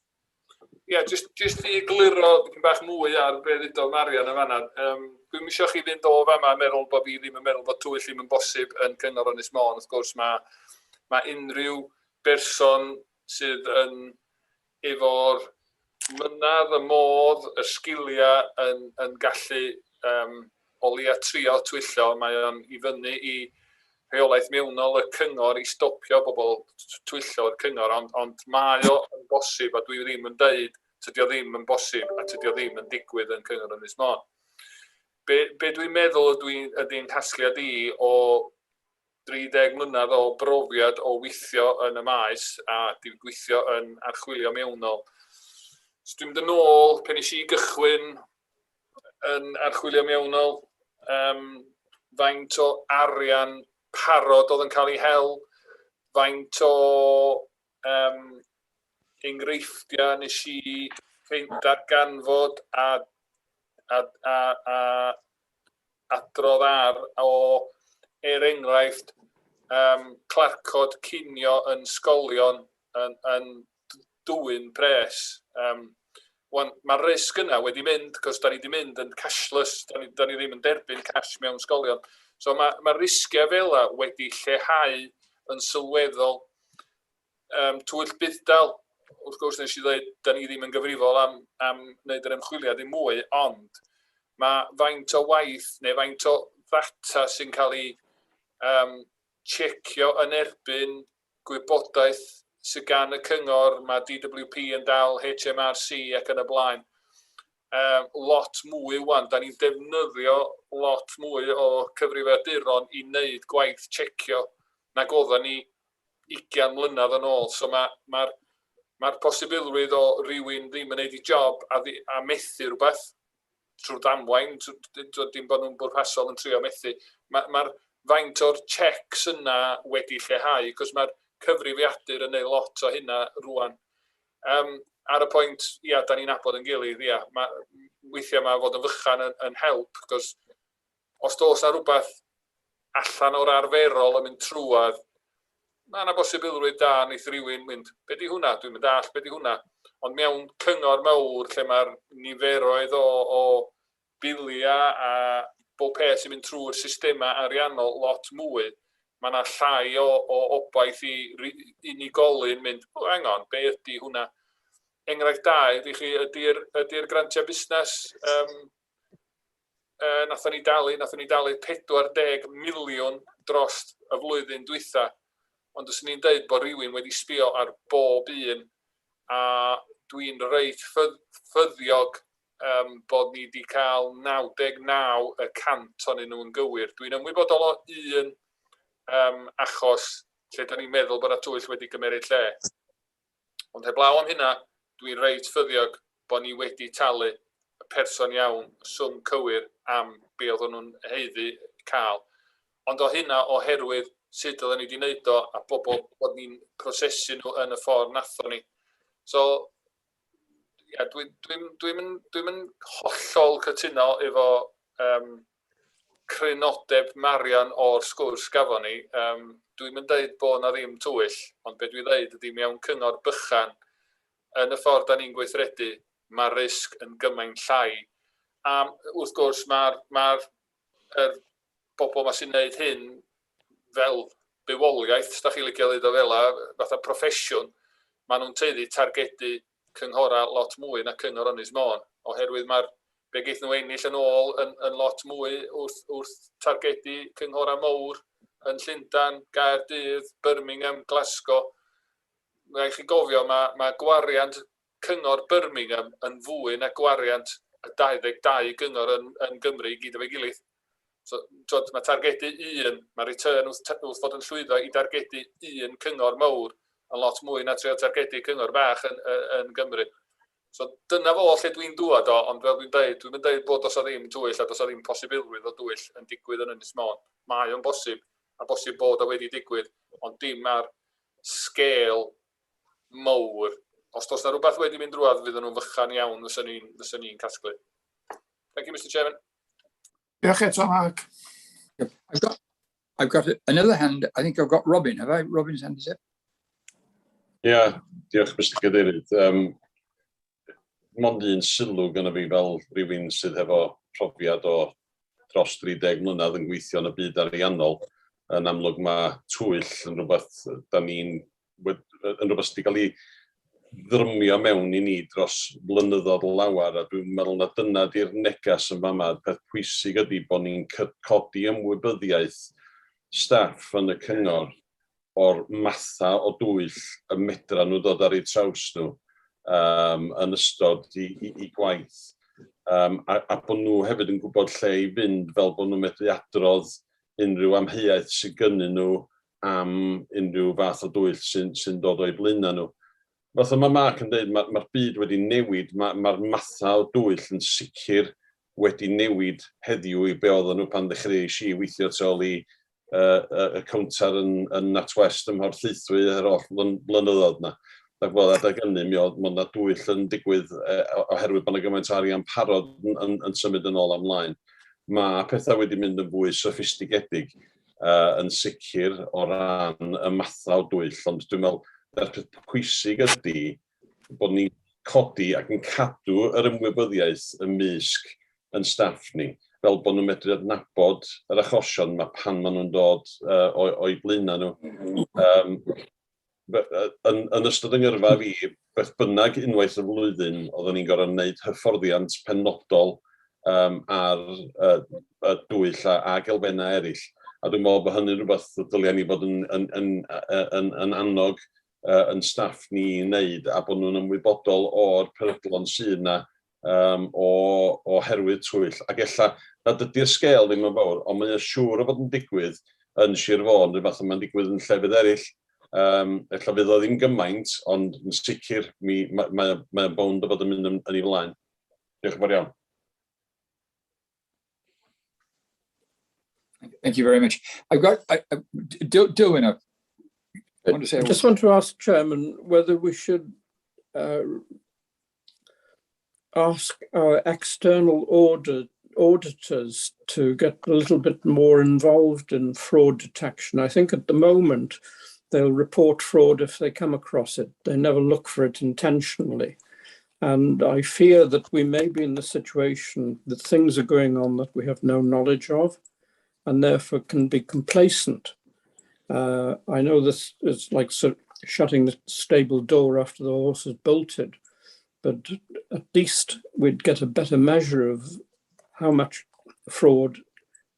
Yeah, just, just i egluro dipyn bach mwy ar be ddudodd Marion yn fanna. Um, dwi'm eisiau chi fynd o fama a meddwl bod fi ddim yn meddwl bod twyll ddim yn bosib yn Cyngor Ynys Môn. Wrth gwrs, mae, mae unrhyw berson sydd yn efo'r mynadd, y modd, y sgiliau yn, yn gallu um, o leia trio twyllo. Mae o'n i fyny i rheolaeth mewnol y cyngor i stopio bobl twyllo o'r cyngor, ond, ond mae o yn bosib a dwi ddim yn deud tydi o ddim yn bosib a tydi o ddim yn digwydd yn Cyngor Ynys Môn. Be, be dwi'n meddwl ydw ydy'n casgliad i o 30 mlynedd o brofiad o weithio yn y maes a di gweithio yn archwilio mewnol. So dwi'n mynd yn ôl pen nes i gychwyn yn archwilio mewnol, um, faint o arian parod oedd yn cael ei hel, faint o um, enghreifftiau nes i darganfod a, a, a, a adrodd ar o, er enghraifft, um, clarcod cinio yn sgolion yn, yn dwyn pres. Um, wan, mae'r risg yna wedi mynd, cos da ni wedi mynd yn cashless, da ni, da ni ddim yn derbyn cash mewn sgolion. So mae, mae risgiau fel yna wedi lleihau yn sylweddol. Um, twyll budd-dal, wrth gwrs nes i ddweud, da ni ddim yn gyfrifol am, am wneud yr ymchwiliad i mwy, ond Mae faint o waith neu faint o ddata sy'n cael ei um, checio yn erbyn gwybodaeth sydd gan y cyngor, mae DWP yn dal HMRC ac yn y blaen. Um, lot mwy wan, da ni'n defnyddio lot mwy o cyfrifiaduron i wneud gwaith checio nag oedden ni 20 mlynedd yn ôl. So mae'r ma, ma, ma posibilrwydd o rywun ddim yn neud ei job a, ddi, a methu rhywbeth trwy ddamwain, dim bod nhw'n bwrpasol yn trio methu. Mae'r ma faint o'r checks yna wedi lleihau, cos mae'r cyfrifiadur yn neud lot o hynna rwan. Um, ar y pwynt, ia, da ni'n nabod yn gilydd, ia, ma, weithiau mae fod yn fychan yn, yn help, cos os does na rhywbeth allan o'r arferol yn mynd trwadd, mae yna bosibilrwydd da wneith rhywun mynd, be di hwnna? Dwi'n mynd all, be di hwnna? Ond mewn cyngor mawr lle mae'r niferoedd o, o biliau a bob peth sy'n mynd trwy'r systemau ariannol lot mwy, mae yna llai o, o obaith i unigolyn mynd, oh, hang on, be ydy hwnna? Enghraifft da ydy chi, ydy'r ydy grantiau busnes um, uh, nathon ni dalu, nathon ni dalu 40 miliwn dros y flwyddyn dwytha. Ond os ni'n deud bod rhywun wedi sbio ar bob un, a dwi'n reit ffyddiog um, bod ni wedi cael 99 y cant onyn nhw'n gywir. Dwi'n ymwybodol o un um, achos lle da ni'n meddwl bod y twyll wedi gymeryd lle. Ond heblaw am hynna, dwi'n reit ffyddiog bod ni wedi talu y person iawn, y swm cywir am be oedden nhw'n haeddu cael. Ond o hynna oherwydd sut oedden ni wedi wneud o a bobl bod ni'n prosesu nhw yn y ffordd nathon ni. So, ia, dwi'n dwi, dwi, dwi, dwi hollol cytuno efo um, crynodeb Marian o'r sgwrs gafon ni. Um, dwi'n mynd deud bod na ddim twyll, ond be dwi'n dweud ydy mewn cyngor bychan, yn y ffordd da ni'n gweithredu, mae'r risg yn gymaint llai. A wrth gwrs, mae'r ma er bobl ma sy'n neud hyn fel bywoliaeth, os da chi'n licio ddeud o fel fatha proffesiwn, maen nhw'n tueddu targedu cynghorau lot mwy na Cyngor Ynys Môn, oherwydd mae'r be geith nhw ennill yn ôl yn, yn lot mwy wrth, wrth targedu cynghorau mawr yn Llundain, Gaerdydd, Birmingham, Glasgow. Mae chi gofio, mae, mae gwariant cyngor Birmingham yn fwy na gwariant y 22 gyngor yn, yn Gymru i gyd efo'i gilydd. So, twod, mae targedu un, mae return wrth, wrth fod yn llwyddo i dargedu un cyngor mawr yn lot mwy na trio targedu cyngor bach yn, yn, yn Gymru. So dyna fo lle dwi'n dŵad o, ond fel dwi'n dweud, dwi'n dweud bod os o ddim twyll a dos o ddim posibilrwydd o dwyll yn digwydd yn Ynys Môn. Mae o'n bosib, a bosib bod o wedi digwydd, ond dim ar sgêl mawr. Os does na rhywbeth wedi mynd drwadd, fydden nhw'n fychan iawn fyswn ni'n fyswn ni'n casglu. Thank you, Mr Chairman. Diolch eto, Mark. I've got, I've got another hand. I think I've got Robin. Have I? Robin's hand is up. Ie, yeah, diolch Mr Cadeirydd. Um, mond un sylw gynna fi fel rhywun sydd hefo profiad o dros 30 mlynedd yn gweithio yn y byd ariannol. Yn amlwg mae twyll yn rhywbeth da ni'n yn rhywbeth sydd wedi cael ei ddrymio mewn i ni dros blynyddoedd lawer, a dwi'n meddwl na dyna di'r negas yn fama. Peth pwysig ydy bod ni'n codi ymwybyddiaeth staff yn y cyngor o'r matha o dwyll y medra nhw ddod ar eu traws nhw um, yn ystod i, i, i gwaith. Um, a, a bod nhw hefyd yn gwybod lle i fynd fel bod nhw'n medru adrodd unrhyw amheuaeth sydd gynnyn nhw am unrhyw fath o dwyll sy'n sy dod o'i blaenau nhw. Fatha mae Mark yn dweud, mae'r ma byd wedi newid, mae'r ma mathau o dwyll yn sicr wedi newid heddiw i be oedden nhw pan ddechreuais i weithio tu ôl i uh, y cownter yn, yn NatWest ym Mhorthaethwy yr holl blynyddoedd na. Ac wel, adeg hynny, mi oedd yna dwyll yn digwydd oherwydd bod yna gymaint o arian parod yn, yn, yn symud yn ôl ymlaen. Mae pethau wedi mynd yn fwy soffistigedig uh, yn sicr o ran y mathau o dwyll, ond dwi'n meddwl yr peth pwysig ydy bod ni'n codi ac yn cadw yr ymwybyddiaeth ymysg yn staff ni, fel bod nhw'n medru adnabod yr achosion yma pan maen nhw'n dod uh, o'i blaenau nhw. Um, yn, yn ystod yng ngyrfa fi, beth bynnag unwaith y flwyddyn, oeddwn ni'n gorfod gwneud hyfforddiant penodol ar y dwyll ag elfennau eraill. A dwi'n meddwl bod hynny'n rhywbeth dylia ni fod yn annog yn staff ni i wneud a bod nhw'n ymwybodol o'r peryglon sydd yna oherwydd twyll. Ac ella nad ydy'r sgêl ddim yn fawr, ond mae'n siŵr o fod yn digwydd yn Sir Fôn, rhywbeth fath mae'n digwydd yn llefydd eraill. Ella fydd o ddim gymaint, ond yn sicr mi, mae bownd o fod yn mynd yn ei flaen. Diolch yn fawr iawn. Thank you very much. I've got Dilwyn. I want to say. I just want to ask Chairman whether we should ask our external auditors to get a little bit more involved in fraud detection. I think at the moment they'll report fraud if they come across it. They never look for it intentionally. And I fear that we may be in the situation that things are going on that we have no knowledge of and therefore can be complacent. I know this is like sort of shutting the stable door after the horse has bolted, but at least we'd get a better measure of how much fraud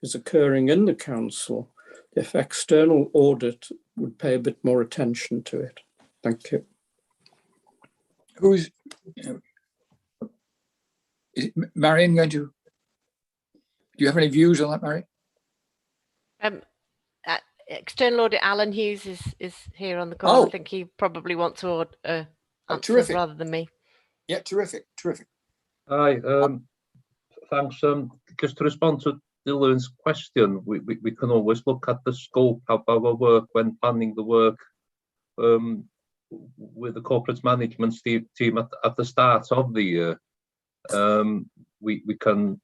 is occurring in the council if external audit would pay a bit more attention to it. Thank you. Is Marion going to, do you have any views on that, Marion? External audit, Alan Hughes is here on the call. Oh. I think he probably wants to answer terrific. rather than me. Yeah, terrific, terrific. Hi, thanks. Just to respond to Dylan's question, we can always look at the scope of our work when planning the work with the corporate management team at the start of the year. We can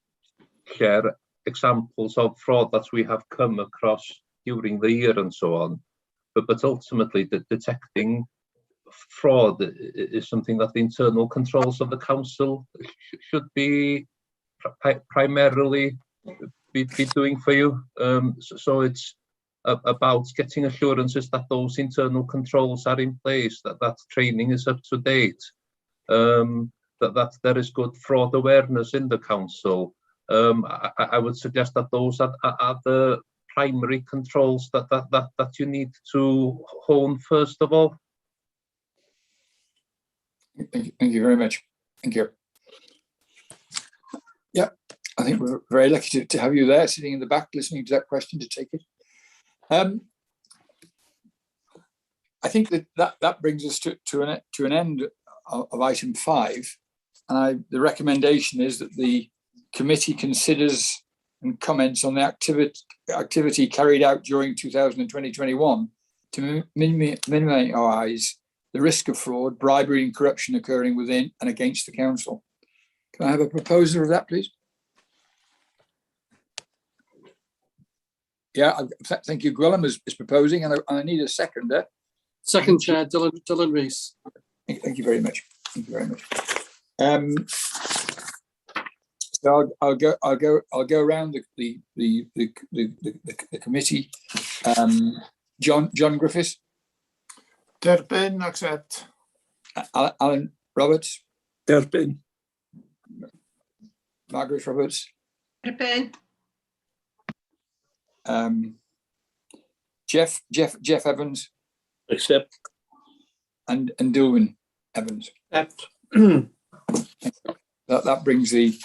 share examples of fraud that we have come across during the year and so on. But ultimately, the detecting fraud is something that the internal controls of the council should be primarily be doing for you. So it's about getting assurances that those internal controls are in place, that training is up to date, that there is good fraud awareness in the council. I would suggest that those are the primary controls that you need to hone first of all. Thank you very much. Thank you. Yeah, I think we're very lucky to have you there sitting in the back listening to that question to take it. I think that brings us to an end of item 5. And the recommendation is that the committee considers and comments on the activity carried out during 2020-21 to minimise the risk of fraud, bribery and corruption occurring within and against the council. Can I have a proposer of that, please? Yeah, thank you. Gwilym is proposing, and I need a seconder. Second chair, Dylan Rees. Thank you very much. Thank you very much. So I'll go around the committee. John Griffiths. Derbyn, accept. Alan Roberts. Derbyn. Margaret Roberts. Derbyn. Jeff Evans. Accept. And Dilwyn Evans. Accept. That brings the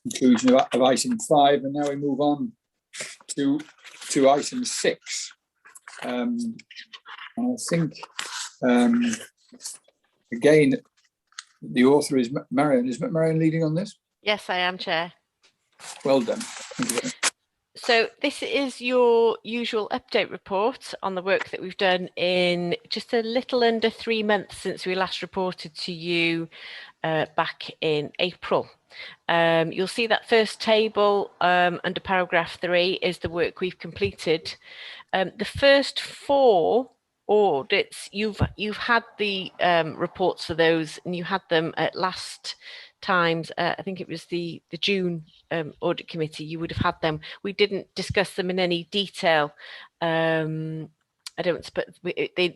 conclusion of item 5, and now we move on to item 6. And I think again the author is Marion. Is Marion leading on this? Yes, I am, Chair. Well done. Thank you very much. So this is your usual update report on the work that we've done in just a little under 3 months since we last reported to you back in April. You'll see that first table under paragraph 3 is the work we've completed. The first 4 audits, you've had the reports for those, and you had them at last times. I think it was the June audit committee. You would have had them. We didn't discuss them in any detail. I don't, but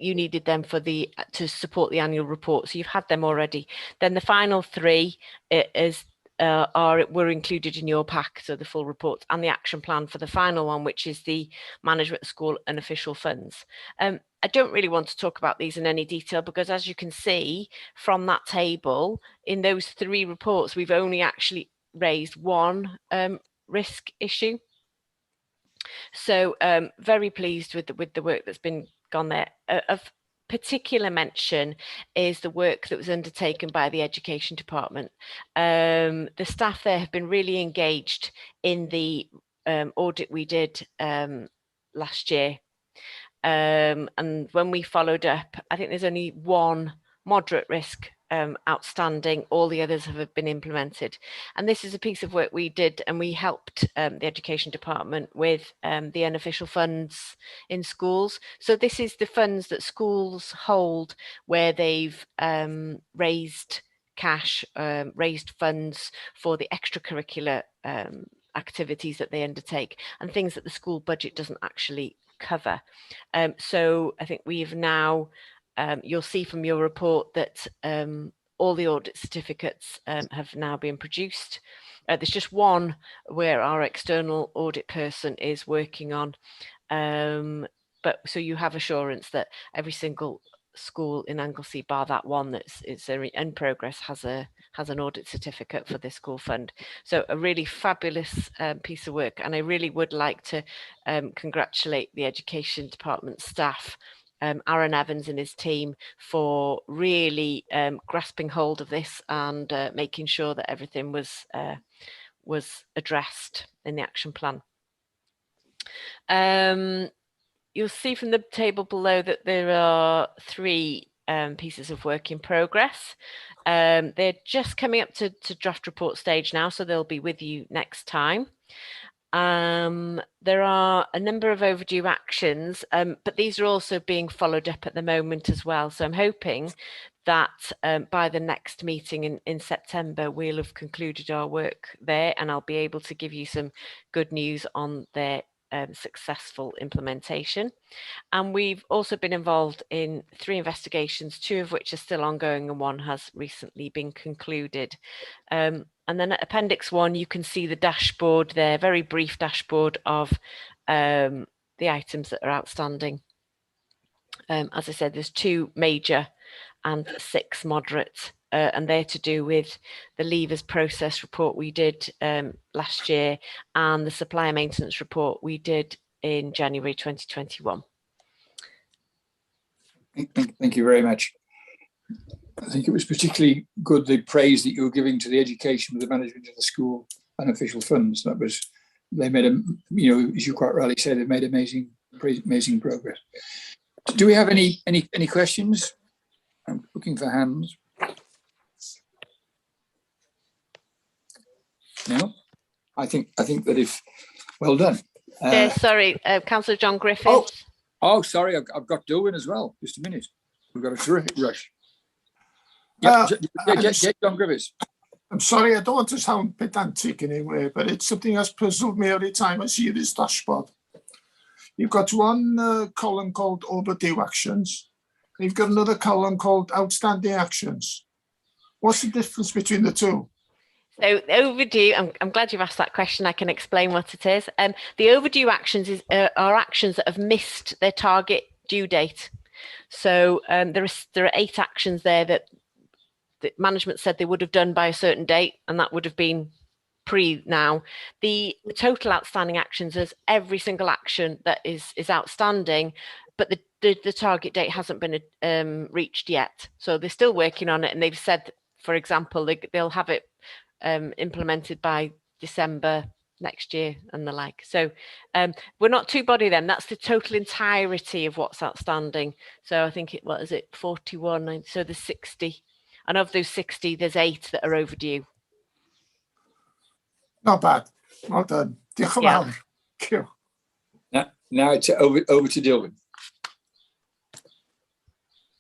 you needed them to support the annual report, so you've had them already. Then the final 3 is are were included in your pack, so the full report and the action plan for the final one, which is the management school and official funds. I don't really want to talk about these in any detail because, as you can see from that table, in those three reports, we've only actually raised one risk issue. So very pleased with the work that's been gone there. Of particular mention is the work that was undertaken by the education department. The staff there have been really engaged in the audit we did last year. And when we followed up, I think there's only one moderate risk outstanding. All the others have been implemented. And this is a piece of work we did, and we helped the education department with the unofficial funds in schools. So this is the funds that schools hold where they've raised cash, raised funds for the extracurricular activities that they undertake and things that the school budget doesn't actually cover. So I think we've now, you'll see from your report that all the audit certificates have now been produced. There's just one where our external audit person is working on. But so you have assurance that every single school in Anglesey, bar that one that's it's in progress, has an audit certificate for this school fund. So a really fabulous piece of work, and I really would like to congratulate the education department staff, Aaron Evans and his team, for really grasping hold of this and making sure that everything was addressed in the action plan. You'll see from the table below that there are three pieces of work in progress. They're just coming up to draft report stage now, so they'll be with you next time. There are a number of overdue actions, but these are also being followed up at the moment as well. So I'm hoping that by the next meeting in September, we'll have concluded our work there, and I'll be able to give you some good news on their successful implementation. And we've also been involved in 3 investigations, 2 of which are still ongoing and 1 has recently been concluded. And then at Appendix 1, you can see the dashboard there, very brief dashboard of the items that are outstanding. As I said, there's 2 major and 6 moderate, and they're to do with the levers process report we did last year and the supplier maintenance report we did in January 2021. Thank you very much. I think it was particularly good, the praise that you were giving to the education with the management of the school and official funds. That was, they made a, you know, as you quite rightly say, they've made amazing, amazing progress. Do we have any questions? I'm looking for hands. No, I think that if, well done. Sorry, Councillor John Griffiths. Oh, sorry, I've got Dilwyn as well. Just a minute. We've got a terrific rush. Yeah, John Griffiths. I'm sorry, I don't want to sound pedantic in any way, but it's something that's puzzled me every time I see this dashboard. You've got one column called overdue actions, and you've got another column called outstanding actions. What's the difference between the two? So overdue, I'm glad you've asked that question. I can explain what it is. The overdue actions are actions that have missed their target due date. So there are 8 actions there that the management said they would have done by a certain date, and that would have been pre now. The total outstanding actions is every single action that is outstanding, but the target date hasn't been reached yet. So they're still working on it, and they've said, for example, they'll have it implemented by December next year and the like. So we're not too body then. That's the total entirety of what's outstanding. So I think it, what is it, 41? So there's 60, and of those 60, there's 8 that are overdue. Not bad. Well done. Diolch yn fawr. Thank you. Now it's over to Dilwyn.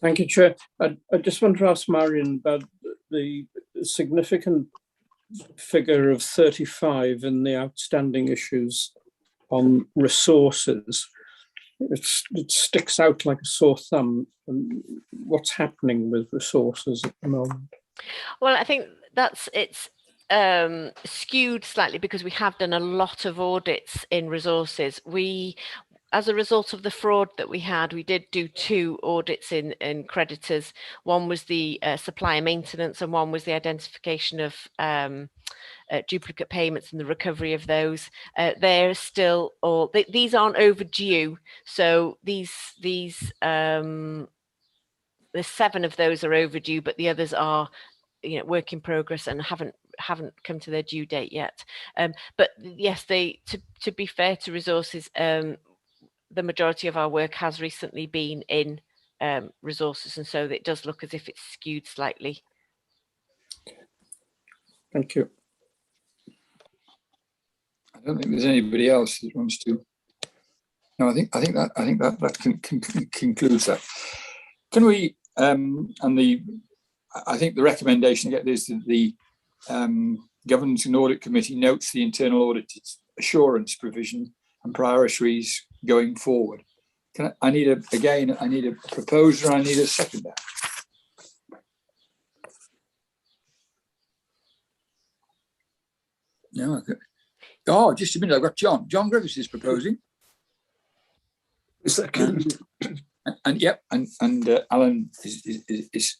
Thank you, Chair. I just want to ask Marion about the significant figure of 35 in the outstanding issues on resources. It sticks out like a sore thumb. And what's happening with resources at the moment? Well, I think it's skewed slightly because we have done a lot of audits in resources. We, as a result of the fraud that we had, we did do two audits in creditors. One was the supplier maintenance and one was the identification of duplicate payments and the recovery of those. They're still all, these aren't overdue. So the 7 of those are overdue, but the others are work in progress and haven't come to their due date yet. But yes, to be fair to resources, the majority of our work has recently been in resources, and so it does look as if it's skewed slightly. Thank you. I don't think there's anybody else that wants to. No, I think that concludes that. Can we? And the, I think the recommendation I get is that the Governance and Audit Committee notes the internal audit assurance provision and priorities going forward. Can I need a, again, I need a proposer, I need a seconder. No, okay. Oh, just a minute, I've got John. John Griffiths is proposing. Second. And Alan is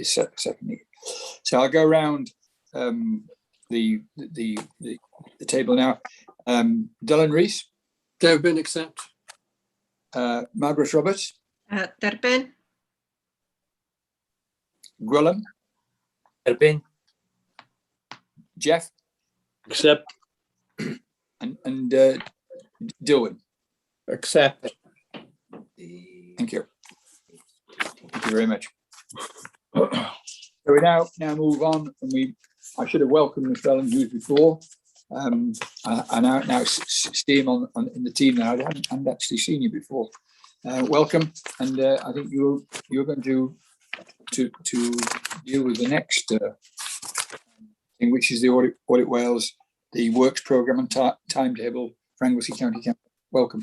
seconding. So I'll go round the table now. Dylan Rees. Derbyn, accept. Margaret Roberts. Derbyn. Gwilym. Derbyn. Jeff. Accept. And Dilwyn. Accept. Thank you. Thank you very much. So we now move on, and I should have welcomed Mr. Alan Hughes before. I now see him in the team now. I hadn't actually seen you before. Welcome, and I think you're going to deal with the next thing, which is the Audit Wales, the works programme and timetable for Anglesey County Council. Welcome.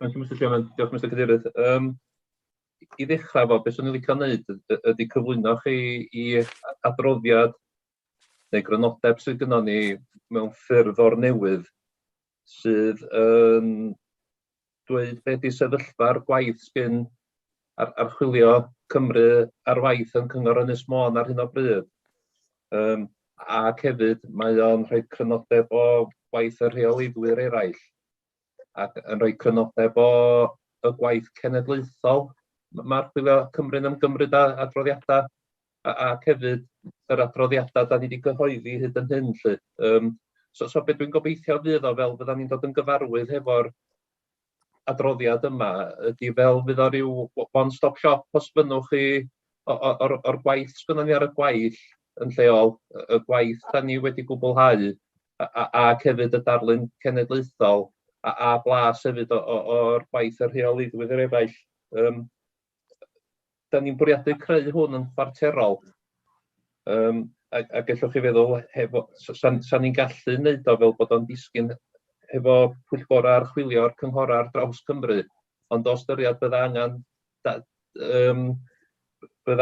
Thank you, Mr Chairman. Diolch, Mr Cadeirydd. I ddechrau fo, beth swn i'n licio wneud ydy cyflwyno chi i adroddiad neu grynodeb sydd gynnon ni mewn ffurf o'r newydd sydd yn dweud be 'di sefyllfa'r gwaith sgyn Archwilio Cymru ar waith yn Cyngor Ynys Môn ar hyn o bryd. Ac hefyd mae o'n rhoi crynodeb o waith y rheoleiddwyr eraill ac yn rhoi crynodeb o y gwaith cenedlaethol. Mae Archwilio Cymru'n ymgymryd â adroddiadau ac hefyd yr adroddiadau da ni wedi gyhoeddi hyd yn hyn. Lly. So be dwi'n gobeithio fydd o fel fydda ni'n dod yn gyfarwydd hefo'r adroddiad yma ydy fel fydd o ryw one-stop shop os fynnwch chi o'r gwaith sgynnon ni ar y gwaill yn lleol, y gwaith da ni wedi gwblhau ac hefyd y darlun cenedlaethol a blas hefyd o'r gwaith y rheoleiddwyr eraill. Da ni'n bwriadu creu hwn yn chwarterol. A gellwch chi feddwl, hefo, sa ni'n gallu wneud o fel bod o'n disgyn hefo pwyllgorau archwilio'r cynghorau ar draws Cymru, ond o ystyried bydda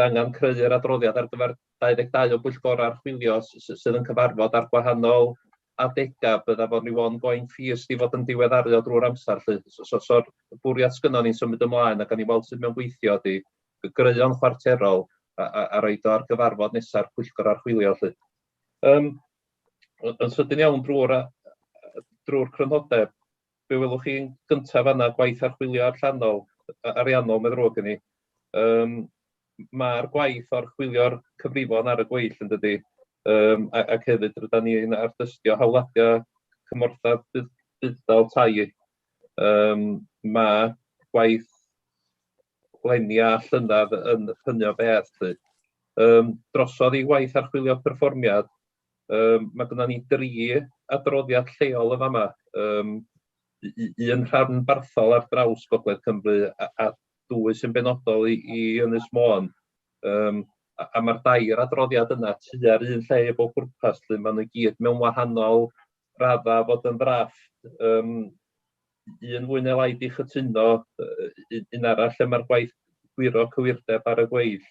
angen creu'r adroddiad ar gyfer 22 o bwyllgorau archwilio sydd yn cyfarfod ar gwahanol adegau, bydda fo'n rhyw ongoing feast i fod yn diweddaru o drwy'r amser. Lly. So'r bwriad sgynnon ni'n symud ymlaen ac gawn ni weld sut mewn gweithio ydy greu o'n chwarterol a roed o ar gyfarfod nesa'r pwyllgor archwilio. Lly. Yn sydyn iawn drwy'r crynodeb, be welwch chi'n gyntaf fanna gwaith archwilio allanol, ariannol, mae'n ddrwg gen i. Mae'r gwaith o archwilio'r cyfrifon ar y gweill yn dydi, ac hefyd rydyn ni'n ardystio hawladio cymortha budd-dal tai. Mae gwaith lenia a llynedd yn hynny o beth. Lly. Drosodd i waith archwilio perfformiad, mae gynnon ni 3 adroddiad lleol yn fama. Un rhanbarthol ar draws Gogledd Cymru a 2 sy'n benodol i Ynys Môn. A mae'r dair adroddiad yna tua'r un lle i bob pwrpas, lle maen nhw i gyd mewn wahanol radda fod yn ddrafft. Un fwy neu lai di chytuno, un arall lle mae'r gwaith gwiro cywirdeb ar y gweill,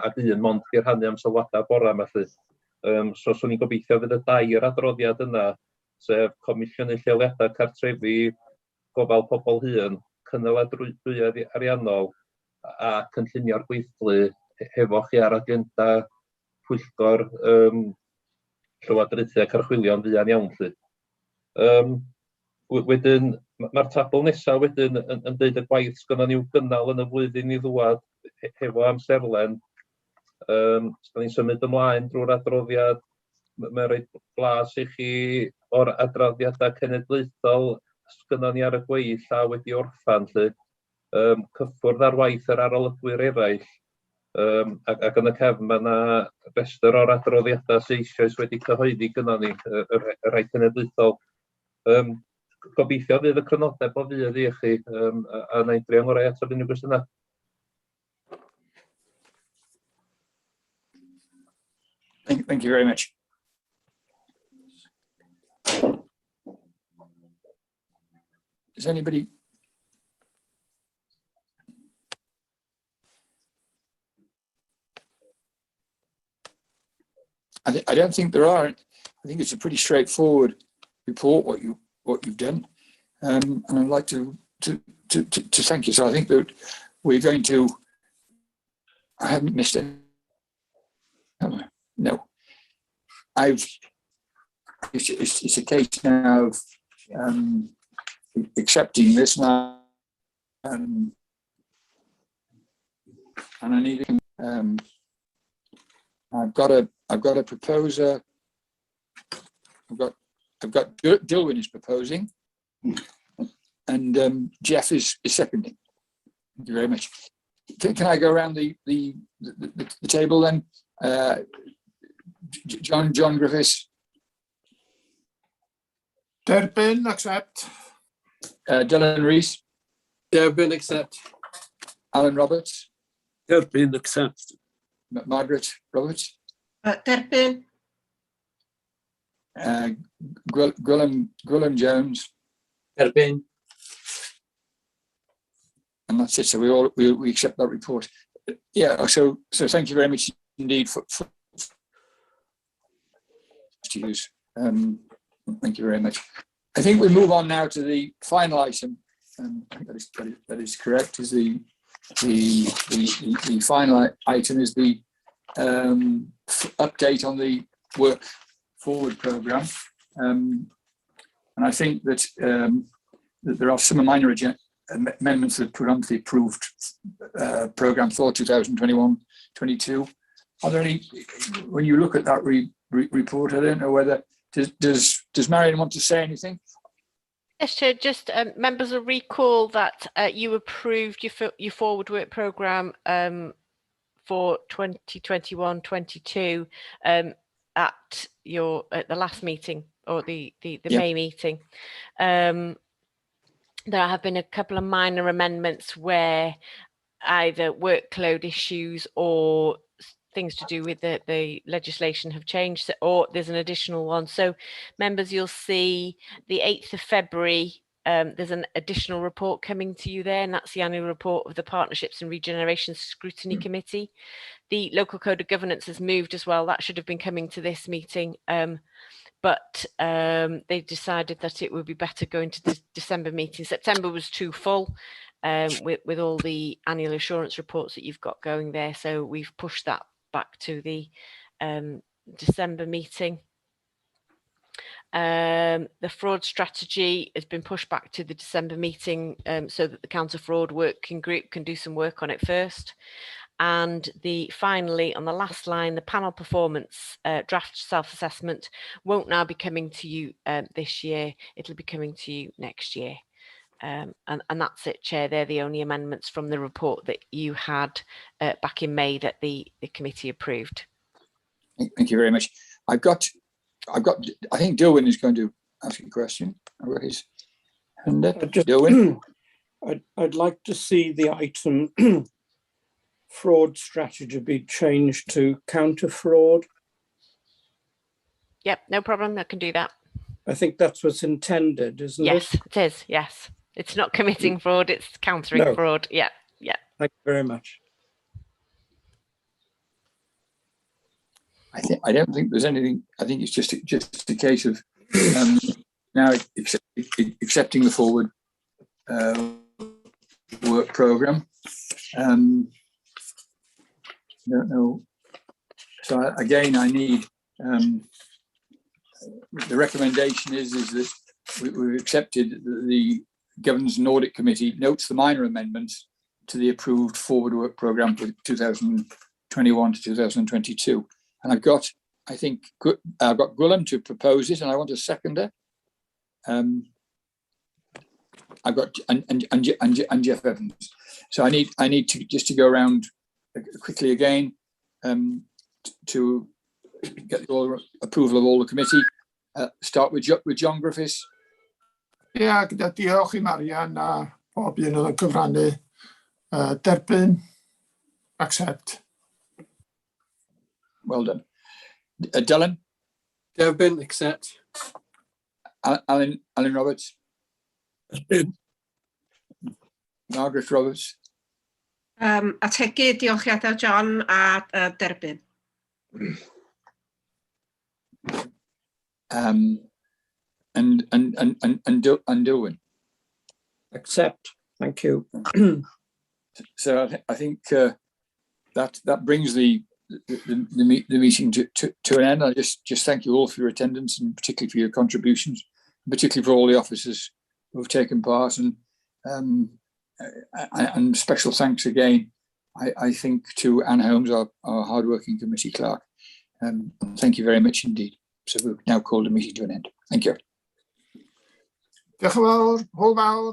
ac un mond di rhannu am sylwadau bora yma. Lly. So swn i'n gobeithio fydd y dair adroddiad yna, sef Comisiynu Lleoliadau Cartrefi, Gofal Pobl Hŷn, Cynaladwyedd Ariannol a Cynllunio'r Gweithlu hefo chi ar agenda pwyllgor Llywodraethu ac Archwilio'n fuan iawn 'lly. Wedyn, mae'r tabl nesaf wedyn yn deud y gwaith sgynnon ni i'w gynnal yn y flwyddyn i ddŵad hefo amserlen. Os da ni'n symud ymlaen drwy'r adroddiad, mae'n rhoi blas i chi o'r adroddiadau cenedlaethol sgynnon ni ar y gweill a wedi orffan 'lly. Cyffwrdd ar waith yr arolygwyr eraill, ac yn y cefn mae yna restr o'r adroddiadau sydd eisoes wedi cyhoeddi gynnon ni, y rhai cenedlaethol. Gobeithio fydd y crynodeb o fudd i chi, a wna i drio ngorau i ateb unrhyw gwestiynau. Thank you very much. Does anybody? I don't think there are. I think it's a pretty straightforward report what you've done, and I'd like to thank you. So I think that we're going to. I haven't missed it. Have I? No. I've. It's a case now of accepting this now, and I need. I've got a proposer. I've got Dilwyn is proposing, and Jeff is seconding. Thank you very much. Can I go around the table then? John Griffiths. Derbyn, accept. Dylan Rees. Derbyn, accept. Alan Roberts. Derbyn, accept. Margaret Roberts. Derbyn. Gwilym Jones. Derbyn. And that's it. So we accept that report. Yeah. So thank you very much indeed for to use. Thank you very much. I think we move on now to the final item. I think that is correct. Is the final item is the update on the Work Forward programme, and I think that there are some minor amendments that put onto the approved programme for 2021-22. Are there any? When you look at that report, I don't know whether does Marion want to say anything? Yes, Chair, just members will recall that you approved your forward work programme for 2021-22 at the last meeting, or the May meeting. There have been a couple of minor amendments where either workload issues or things to do with the legislation have changed, or there's an additional one. So members, you'll see the 8th of February, there's an additional report coming to you there, and that's the annual report of the Partnerships and Regeneration Scrutiny Committee. The local code of governance has moved as well. That should have been coming to this meeting, but they decided that it would be better going to the December meeting. September was too full with all the annual assurance reports that you've got going there. So we've pushed that back to the December meeting. The fraud strategy has been pushed back to the December meeting so that the counter fraud working group can do some work on it first. And the finally, on the last line, the panel performance draft self-assessment won't now be coming to you this year. It'll be coming to you next year. And that's it, Chair. They're the only amendments from the report that you had back in May that the committee approved. Thank you very much. I think Dilwyn is going to ask a question. I've got his hand up. Dilwyn. I'd like to see the item fraud strategy be changed to counter fraud. Yep, no problem. I can do that. I think that's what's intended, isn't it? Yes, it is. Yes. It's not committing fraud, it's countering No. fraud. Yeah, yeah. Thank you very much. I don't think there's anything. I think it's just a case of now accepting the forward work program. I don't know. So again, I need the recommendation is that we've accepted the Governance and Audit Committee notes the minor amendments to the approved forward work program for 2021 to 2022. And I've got, I think, I've got Gwilym to propose it, and I want a seconder. I've got and Jeff Evans. So I need to just to go around quickly again to get the approval of all the committee. Start with John Griffiths. Ia, gyda diolch i Marian a pob un oedd yn cyfrannu. Derbyn, accept. Well done. Dylan? Derbyn, accept. Alan Roberts? Derbyn. Margaret Roberts? Ategu diolchiadau John a derbyn. And Dilwyn? Accept. Thank you. So I think that brings the meeting to an end. I just thank you all for your attendance and particularly for your contributions, particularly for all the officers who have taken part, and special thanks again, I think, to Anne Holmes, our hardworking committee clerk. Thank you very much indeed. So we've now called the meeting to an end. Thank you. Diolch yn fawr, hwyl fawr.